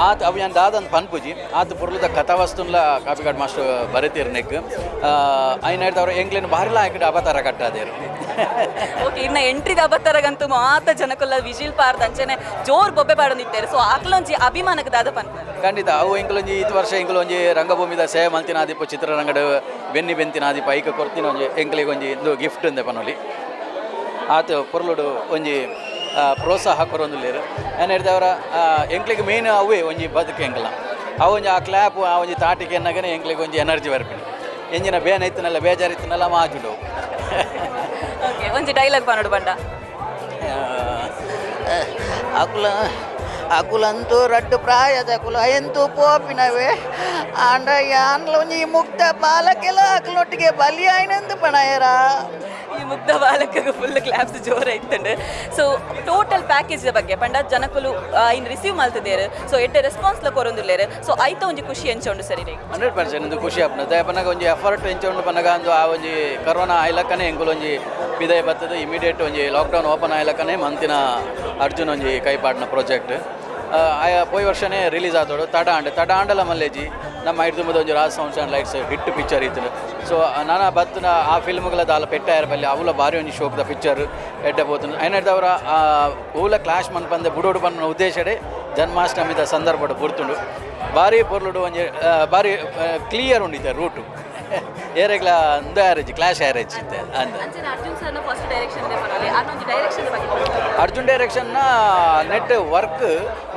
ಆತ ಅವು ಯಾನ್ ದಾದಂತ ಪನ್ಪುಜಿ. ಆತ ಪೊರ್ಲುದ ಕಥಾವಸ್ತುನ್ಲ ಕಾಪಿಕಾಡ್ ಮಾಸ್ಟರ್ ಬರೆತೀರ್ ನೆಕ್ ಐನ ಅವ್ರು ಎಂಕ್ಲೆನ್ ಬಾರಿಲ ಆಯ್ಕಡೆ ಅಬತಾರ ಕಟ್ಟಾದೇರು. ಓಕೆ, ಇನ್ನ ಎಂಟ್ರಿದ ಅಬತಾರಗಂತೂ ಮಾತ ಜನಕ್ಕೆಲ್ಲ ವಿಜಿಲ್ ಪಾರ್ದ ಅಂಚನೆ ಜೋರ್ ಬೊಬ್ಬೆ ಪಾಡೊಂದಿತ್ತಾರೆ. ಸೊ ಅಕ್ಲೊಂಜಿ ಅಭಿಮಾನಕ್ಕೆ ದಾದ ಪನ್ಪ? ಖಂಡಿತ ಅವು ಎಂಕಲೊಂಜಿ ಈತ್ ವರ್ಷ ಎಂಕಲೊಂಜಿ ರಂಗಭೂಮಿದ ಸೇವೆ ಮಲ್ತಿನ ಆದಿಪ್ಪ ಚಿತ್ರರಂಗಡ್ ಬೆನ್ನಿ ಬೆಂತಿನ ಆದಿಪ್ಪ ಐಕ ಕೊರ್ತಿನ ಒಂಜಿ ಎಂಕ್ಲಿಗೆ ಒಂಜಿ ಇಂದು ಗಿಫ್ಟ್ ಅಂದೆ ಪನೊಲಿ. ಆತ ಪೊರ್ಲುಡು ಒಂಜಿ ಪ್ರೋತ್ಸಾಹ ಕೊರೊಂದುಲ್ಲೆರ್. ಏನ್ ಹಿಡ್ದವರ ಎಂಕ್ಲಿಗೆ ಮೇನ್ ಅವೇ ಒಂಜಿ ಬದುಕು ಎಂಕಲ. ಅವು ಒಂಜಿ ಆ ಕ್ಲ್ಯಾಪ್ ಆ ಒಂಜಿ ತಾಟಿಗೆ ಎನ್ನಗನೆ ಎಂಕ್ಲಿಗೆ ಒಂಜಿ ಎನರ್ಜಿ ಬರ್ಪಿನಿ. ಎಂಜಿನ ಬೇನೆ ಇತ್ತನಲ್ಲ ಬೇಜಾರು ಇತ್ತನಲ್ಲ ಮಾಜುಂಡು. ಓಕೆ, ಒಂಜಿ ಡೈಲಾಗ್ ಪನೊಡು ಬಂಡ. ಅಕುಲ ಅಕುಲಂತೂ ರಡ್ಡು ಪ್ರಾಯದ ಅಕುಲು ಎಂತೂ ಪೋಪಿನವೇ ಆಂಡ ಯಾನ್ಲ ಒಂಜಿ ಮುಕ್ತ ಬಾಲಕೆಲ ಅಕುಲೊಟ್ಟಿಗೆ ಬಲಿ ಆಯ್ನಂದು ಪಣಯರ. ಈ ಮುಗ್ಧ ಬಾಲಕಗ ಫುಲ್ ಕ್ಲಾಪ್ಸ್ ಜೋರ ಇತ್ತಂಡು. ಸೊ ಟೋಟಲ್ ಪ್ಯಾಕೇಜ್ ಬಗ್ಗೆ ಪಂಡ ಜನಕುಲು ಇನ್ ರಿಸೀವ್ ಮಲ್ತದೇರು. ಸೊ ಎಡ್ಡೆ ರೆಸ್ಪಾನ್ಸ್ ಲ ಕೊರೊಂದುಲ್ಲೇರು. ಸೊ ಐತ ಒಂಜಿ ಖುಷಿ ಎಂಚ ಉಂಡು ಸರಿ? 100% ಇಂದು ಖುಷಿ ಆಪುಂಡು. ದಯಪನಗ ಒಂಜಿ ಎಫರ್ಟ್ ಎಂಚ ಉಂಡು ಪನಗ ಅಂದು ಆ ಒಂಜಿ ಕರೋನಾ ಆಯ್ಲಕ್ಕನೆ ಎಂಕುಲು ಒಂಜಿ ಪಿದೈ ಬತ್ತದ ಇಮಿಡಿಯೇಟ್ ಒಂಜಿ ಲಾಕ್ಡೌನ್ ಓಪನ್ ಆಯ್ಲಕ್ಕನೆ ಮಂತಿನ ಅರ್ಜುನ್ ಒಂಜಿ ಕೈಪಾಡ್ನ ಪ್ರಾಜೆಕ್ಟ್ ಆಯ ಪೋಯ್ ವರ್ಷನೇ ರಿಲೀಸ್ ಆದೋಡು ತಡ ಆಂಡ್. ತಡ ಆಂಡಲ ಮಲ್ಲೇಜಿ ನಮ್ಮ ಐದು ಒಂಜಿ Raj sounds and lights hit picture ಇತ್ತು. ಸೊ ನಾನ ಬತ್ತಿನ ಆ ಫಿಲ್ಮ್ಗಳ ದಾಲ ಪೆಟ್ಟಾಯರ ಬಲ್ಲಿ ಅವುಲ ಭಾರಿ ಒಂಜಿ ಶೋಕ್ದ ಪಿಕ್ಚರ್ ಎಡ್ಡೆ ಪೋತುಂಡು. ಐನಡ್ದವರ ಓಲ ಕ್ಲಾಶ್ ಮನ್ಪಂದೆ ಬುಡೋಡು ಪನ್ಪುನ ಉದ್ದೇಶಡೆ ಜನ್ಮಾಷ್ಟಮಿದ ಸಂದರ್ಭಡ್ ಬುರ್ತುಂಡು. ಭಾರಿ ಪೊರ್ಲುಡು ಒಂಜಿ ಭಾರಿ ಕ್ಲಿಯರ್ ಉಂಡಿತ್ತೆ ರೂಟು. ಏರೆಗ್ಲ ಅಂದ ಆ್ಯಾರೇಜ್ ಕ್ಲಾಶ್ ಆ್ಯಾರೇಜ್ ಇತ್ತೆ ಅಂದ. ಅಂಚನೆ ಅರ್ಜುನ್ ಸರ್ನ ಫಸ್ಟ್ ಡೈರೆಕ್ಷನ್ ಇದೆ ಪನೊಲಿ. ಆರ್ನ ಡೈರೆಕ್ಷನ್ ಬಗ್ಗೆ? ಅರ್ಜುನ್ ಡೈರೆಕ್ಷನ್ನ ನೆಟ್ ವರ್ಕ್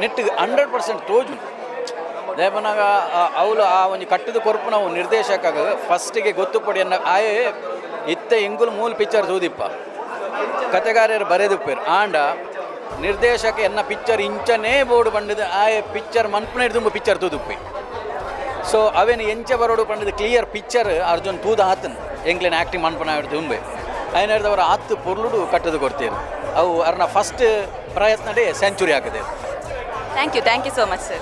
ನೆಟ್ 100% ತೋಜುಂಡು. ದೇಪನಾಗ ಅವಳು ಆ ಒಂಜಿ ಕಟ್ಟದ ಕೊರ್ಪುನವು ನಿರ್ದೇಶಕ ಫಸ್ಟಿಗೆ ಗೊತ್ತು ಪಡಿ ಅನ್ನ ಆಯೆ ಇತ್ತೆ ಇಂಗುಲು ಮೂಲ ಪಿಕ್ಚರ್ ತೂದಿಪ್ಪ ಕತೆಗಾರರು ಬರೆದುಪ್ಪೇರು. ಆಂಡ ನಿರ್ದೇಶಕ ಎನ್ನ ಪಿಕ್ಚರ್ ಇಂಚನೇ ಬೋರ್ಡ್ ಬಂಡಿದ ಆಯೆ ಪಿಕ್ಚರ್ ಮನ್ಪುನ ತುಂಬ ಪಿಕ್ಚರ್ ತೂದುಪ್ಪೆ. ಸೊ ಅವೇನು ಎಂಚ ಬರೋಡು ಪಂಡದ ಕ್ಲಿಯರ್ ಪಿಕ್ಚರ್ ಅರ್ಜುನ್ ತೂದ ಆತನ್ ಎಂಕ್ಲೆನ್ ಆ್ಯಕ್ಟಿಂಗ್ ಮನ್ಪುನ ತುಂಬೆ ಐನರ್ದವರ ಆತು ಪೊರ್ಲುಡು ಕಟ್ಟದು ಕೊಡ್ತೀರು. ಅವು ಅರ್ನ ಫಸ್ಟ್ ಪ್ರಯತ್ನಡೇ ಸೆಂಚುರಿ ಆಗಿದೆ. Thank you, thank you so much sir.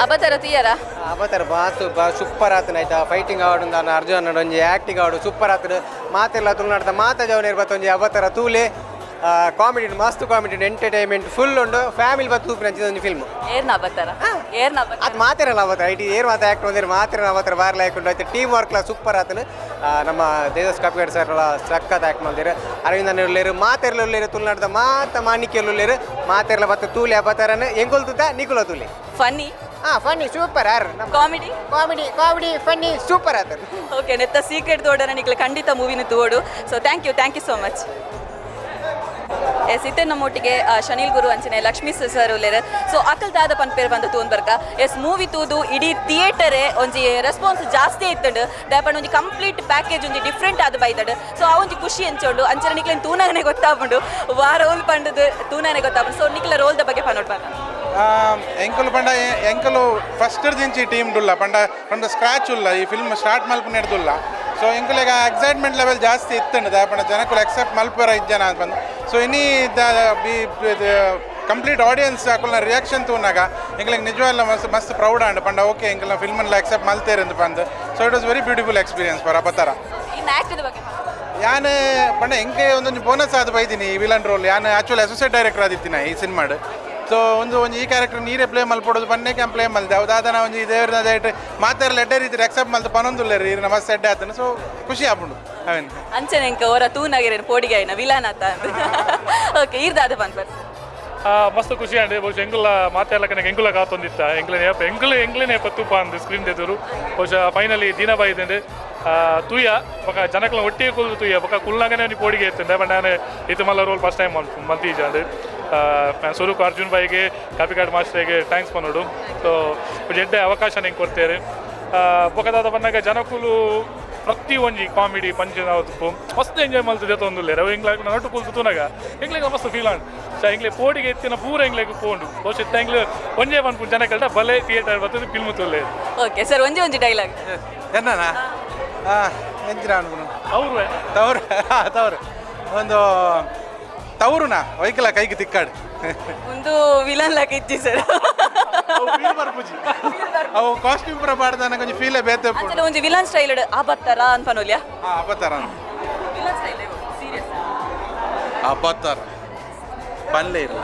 ಅಬತರ ತುಯ್ಯರಾ? ಅಬತರ ಬಾತು ಬಾ ಸೂಪರ್ ಆತನ ಆಯ್ತಾ. ಫೈಟಿಂಗ್ ಆವಡು ನಾನು ಅರ್ಜುನ್ ಒಂಜಿ ಆ್ಯಕ್ಟಿಂಗ್ ಆವಡು ಸೂಪರ್ ಆತನ. ಮಾತೆಲ್ಲ ತುಳುನಾಡ್ದ ಮಾತ ಜವನೇರ್ ಬತ್ತ ಒಂಜಿ ಅಬತರ ತೂಲೆ. ಕಾಮಿಡಿ ಮಸ್ತ್ ಕಾಮಿಡಿ, ಎಂಟರ್ಟೈನ್ಮೆಂಟ್ ಫುಲ್ ಉಂಡು. ಫ್ಯಾಮಿಲಿ ಬತ್ತು ತೂಪಿನ ಒಂಜಿ ಫಿಲ್ಮ್. ಏರ್ನ ಅಬತರ, ಏರ್ನ ಅಬತರ? ಅದು ಮಾತಿರಲ್ಲ ಅವತರ IT ಏರ್ ಮಾತ ಆ್ಯಕ್ಟ್ ಒಂದಿರು ಮಾತಿರಲ್ಲ ಅವತರ ಬಾರ್ ಲೈಕ್ ಉಂಡು ಆಯ್ತು. ಟೀಮ್ ವರ್ಕ್ಲ ಸೂಪರ್ ಆತನ. ನಮ್ಮ ತೇಜಸ್ ಕಾಪಿಕಾಡ್ ಸರ್ ಎಲ್ಲ ಸಖತ್ ಆ್ಯಕ್ಟ್ ಮಾಡ್ದಿರು. ಅರವಿಂದ ಉಲ್ಲೇರು ಮಾತೆರ್ಲ ಉಲ್ಲೇರು ತುಳುನಾಡ್ದ ಮಾತ ಮಾಣಿಕ್ಯಲು ಉಲ್ಲೇರು ಮಾತೆರ್ಲ ಬತ್ತ ತೂಲೆ ಅಬತರನ ಎಂಗೊಲ್ ತೂತ ನಿಕುಲ ತೂಲೆ. ಫನ್ನಿ? ಹಾಂ, ಫನ್ನಿ ಸೂಪರ್ ಯಾರು. Comedy? Comedy comedy funny super ಆತನ. ಓಕೆ, ನೆತ್ತ ಸೀಕ್ರೆಟ್ ತೋಡನ ನಿಕ್ಲೆ ಖಂಡಿತ ಮೂವಿನ ತೋಡು. So thank you, thank you so much. Yes, ಇತ್ತೆ ನಮ್ಮೊಟ್ಟಿಗೆ ಶನಿಲ್ ಗುರು ಅಂಚನೆ ಲಕ್ಷ್ಮೀ ಸರ್ ಉಲ್ಲೇರು. ಸೊ ಅಕಲ್ ದಾದ ಪನ್ಪೇರ್ ಬಂದ ತೂನ್ ಬರ್ಕ. ಎಸ್, ಮೂವಿ ತೂದು ಇಡೀ ಥಿಯೇಟರೇ ಒಂಜಿ ರೆಸ್ಪಾನ್ಸ್ ಜಾಸ್ತಿ ಇತ್ತಂಡು. ದಾಯಪಂಡ ಒಂಜಿ ಕಂಪ್ಲೀಟ್ ಪ್ಯಾಕೇಜ್ ಒಂಜಿ ಡಿಫ್ರೆಂಟ್ ಆದ್ ಬೈದಡು. ಸೊ ಆ ಒಂಜಿ ಖುಷಿ ಎಂಚೋಂಡು? ಅಂಚನೆ ನಿಕ್ಲೆನ್ ತೂನಾಗನೆ ಗೊತ್ತಾಪುಂಡು ವಾ ರೋಲ್ ಪಂಡದು ತೂನಾನೆ ಗೊತ್ತಾಪುಂಡು. ಸೊ ನಿಕ್ಲ ರೋಲ್ದ ಬಗ್ಗೆ ಪನೋಡ್ ಪಂಡ. ಎಂಕುಲು ಪಂಡ ಎಂಕುಲು ಫಸ್ಟ್ ದಿಂಚಿ ಟೀಮ್ ಡುಲ್ಲ ಪಂಡ ಫ್ರಮ್ the scratch ಉಲ್ಲ ಈ ಫಿಲ್ಮ್ ಸ್ಟಾರ್ಟ್ ಮಲ್ಪುನ ಹಿಡ್ದುಲ್ಲ. ಸೊ ಎಂಕುಲೆಗ ಎಕ್ಸೈಟ್ಮೆಂಟ್ ಲೆವೆಲ್ ಜಾಸ್ತಿ ಇತ್ತಂಡು. ದಾಯಪಂಡ ಜನಕುಲು ಎಕ್ಸೆಪ್ಟ್ ಮಲ್ಪುರ ಇಜ್ಜನ ಅಂತ ಬಂದು. ಸೊ ಇನಿ the B complete audience ಅಕುಲ್ನ ರಿಯಾಕ್ಷನ್ ತೂನಾಗ ಎಂಕ್ಲೆಗ್ ನಿಜವಾಗ್ಲ ಮಸ್ತ್ ಮಸ್ತ್ ಪ್ರೌಡ್ ಆಂಡ್. ಪಂಡ ಓಕೆ ಎಂಕಲ್ನ ಫಿಲ್ಮ್ಲ ಅಕ್ಸೆಪ್ಟ್ ಮಲ್ತೇರ್ ಅಂತ ಬಂದು. So it was very beautiful experience for ಅಬತರ. ಇನ್ನು ಆ್ಯಕ್ಟದ ಬಗ್ಗೆ? ಯಾನ್ ಪಂಡ ಎಂಕೆ ಒಂದೊಂದು ಬೋನಸ್ ಆದ್ ಬೈದಿನಿ ಈ ವಿಲನ್ ರೋಲ್. ಯಾನ್ ಆಕ್ಚುಲಿ ಅಸೋಸಿಯೇಟ್ ಡೈರೆಕ್ಟರ್ ಆದಿತ್ತಿನ ಈ ಸಿನಿಮಾಡ್. ಸೊ ಒಂದು ಒಂಜಿ ಈ ಕ್ಯಾರೆಕ್ಟರ್ ನೀರೇ ಪ್ಲೇ ಮಲ್ಪೊಡೋದು ಪನ್ನೇಕೆ ಪ್ಲೇ ಮಲ್ದೆ. ಅವು ದಾದನ ಒಂಜಿ ದೇವ್ರನ ದಯಟ್ ಮಾತೆರ್ಲ ಎಡ್ಡೆ ರೀತಿ ಅಕ್ಸೆಪ್ಟ್ ಮಲ್ತು ಪನೊಂದುಲ್ಲೆರ್ ಈರ್ನ ಮಸ್ತ್ ಎಡ್ಡೆ ಆತನ. ಸೊ ಖುಷಿ ಆಪುಂಡು ಅವೇನ್. ಅಂಚನೆ ಎಂಕ ಓರ ತೂನಾಗಿರೇನು ಪೋಡಿಗೆ ಆಯ್ನ ವಿಲನ್ ಆತ. ಓಕೆ, ಈರ್ದಾದ ಪನ್ಪರ್? ಮಸ್ತ್ ಖುಷಿ ಆಂಡ್. ಬಹುಶಃ ಎಂಕುಲ ಮಾತೆಲ್ಲ ಕಣಕ್ ಎಂಕುಲ ಕಾತೊಂದಿತ್ತ ಎಂಕ್ಲೆನ ಏಪ ಎಂಕುಲು ಎಂಕ್ಲೆನ ಏಪ ತೂಪ ಅಂದ್ ಸ್ಕ್ರೀನ್ ತೆದುರು. ಬಹುಶಃ ಫೈನಲಿ ದಿನ ಬೈದಂಡೆ ತೂಯ ಬೊಕ ಜನಕ್ಲ ಒಟ್ಟಿಗೆ ಕುಲ್ದು ತೂಯ ಬೊಕ ಕುಲ್ನಾಗನೆ ಒಂಜಿ ಪೋಡಿಗೆ ಇತ್ತಂಡೆ. ಬಟ್ ನಾನು ಇತ್ತು ಮಲ್ಲ ರೋಲ್ ಫಸ್ಟ್ ಟೈಮ್ ಮಲ್ತೀಜಾಂಡ್. ಸುರುಕು ಅರ್ಜುನ್ ಬಾಯಿಗೆ, ಕಾಪಿಕಾಡ್ ಮಾಸ್ಟರ್ಗೆ thanks ಪನೋಡು. ಸೊ ಎಡ್ಡೆ ಅವಕಾಶ ನಿಂಗೆ ಕೊಡ್ತೇವೆ. ಬೊಕದಾದ ಬನ್ನಗ ಜನಕುಲು ಪ್ರತಿ ಒಂಜಿ ಕಾಮಿಡಿ ಪಂಚಿನ ಮಸ್ತ್ ಎಂಜಾಯ್ ಮಲ್ತದೆ ತೊಂದುಲ್ಲೇರು. ಅವು ಎಂಗ್ಲಾಗ್ ನಟ್ಟು ಕುಲ್ತು ತೂನಗ ಎಂಗ್ಲೆಗ್ ಮಸ್ತ್ ಫೀಲ್ ಆಂಡ್. ಸೊ ಎಂಗ್ಲೆ ಪೋಡಿಗೆ ಎತ್ತಿನ ಪೂರ ಎಂಗ್ಲೆಗ್ ಪೋಂಡು. ಬಹುಶಃ ಎಂಗ್ಲು ಒಂಜೇ ಪನ್ಪು, ಜನಕಲ್ಡ ಬಲೆ ಥಿಯೇಟರ್ ಬರ್ತದೆ, ಫಿಲ್ಮ್ ತೂಲೆ. ಓಕೆ ಸರ್, ಒಂಜಿ ಒಂಜಿ ಡೈಲಾಗ್. ಎನ್ನನ ಎಂಚಿನ ಅನ್ಕುನು? ಅವರು. ತವರು, ತವರು, ಒಂದು ತವರುನಾ ವೈಕಲ ಕೈಗೆ ತಿಕ್ಕಾಡು. ಒಂದು ವಿಲನ್ ಲಾಕ್ ಇಜ್ಜಿ ಸರ್. ಬರ್ಪುಜಿ, ಅವು ಕಾಸ್ಟ್ಯೂಮ್ ಪೂರ ಪಾಡ್ದಾನ ಕೊಂಚ ಫೀಲೇ ಬೇತೆ. ಅಂಚನೆ ಒಂಜಿ ವಿಲನ್ ಸ್ಟೈಲ್ ಅಬತ್ತರ ಅನ್ಪನೋಲ್ಯಾ? ಹಾಂ, ಅಬತ್ತಾರ. Villain style serious. ಅಬತ್ತಾರ ಪನ್ಲೇ ಇರಲ್ಲ.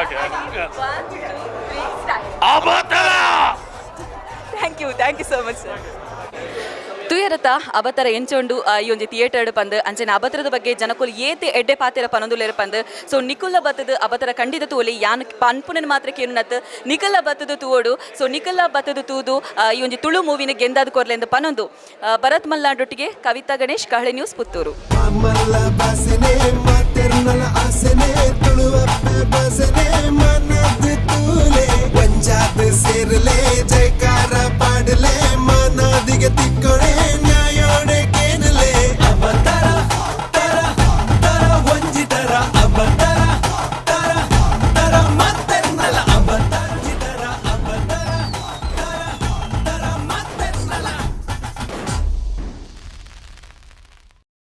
Okay. Thank you, thank you so much sir. ತೂಯರತ ಅಬತರ ಎಂಚೊಂಡು ಈ ಒಂಜಿ ಥಿಯೇಟರ್ ಪಂದ್, ಅಂಚನೆ ಅಬತರದ ಬಗ್ಗೆ ಜನಕುಲು ಏತೆ ಎಡ್ಡೆ ಪಾತೆರ ಪನೊಂದುಲ್ಲೆರ್ ಪಂದ್. ಸೊ ನಿಕುಲ್ಲ ಬತ್ತದ ಅಬತರ ಖಂಡಿತ ತೂವೊಲಿ. ಯಾನ್ ಪನ್ಪುನನ್ ಮಾತ್ರ ಕೇನುನತ್, ನಿಕಲ್ಲ ಬತ್ತದ ತೂವೊಡು. ಸೊ ನಿಕಲ್ಲ ಬತ್ತದ ತೂದು ಈ ಒಂಜಿ ತುಳು ಮೂವಿನ ಗೆಂದಾದ್ ಕೊರ್ಲೆಂದು ಪನೊಂದು, ಭರತ್ ಮಲ್ನಾಡೊಟ್ಟಿಗೆ ಕವಿತಾ ಗಣೇಶ್, ಕಹಳೆ ನ್ಯೂಸ್, ಪುತ್ತೂರು. ಮಲ್ಲ ಬಾಸೆನೆ ಮಾತೆರ್ನಲ ಆಸೆನೆ, ತುಳುವಪ್ಪೆ ಬಾಸೆನೆ.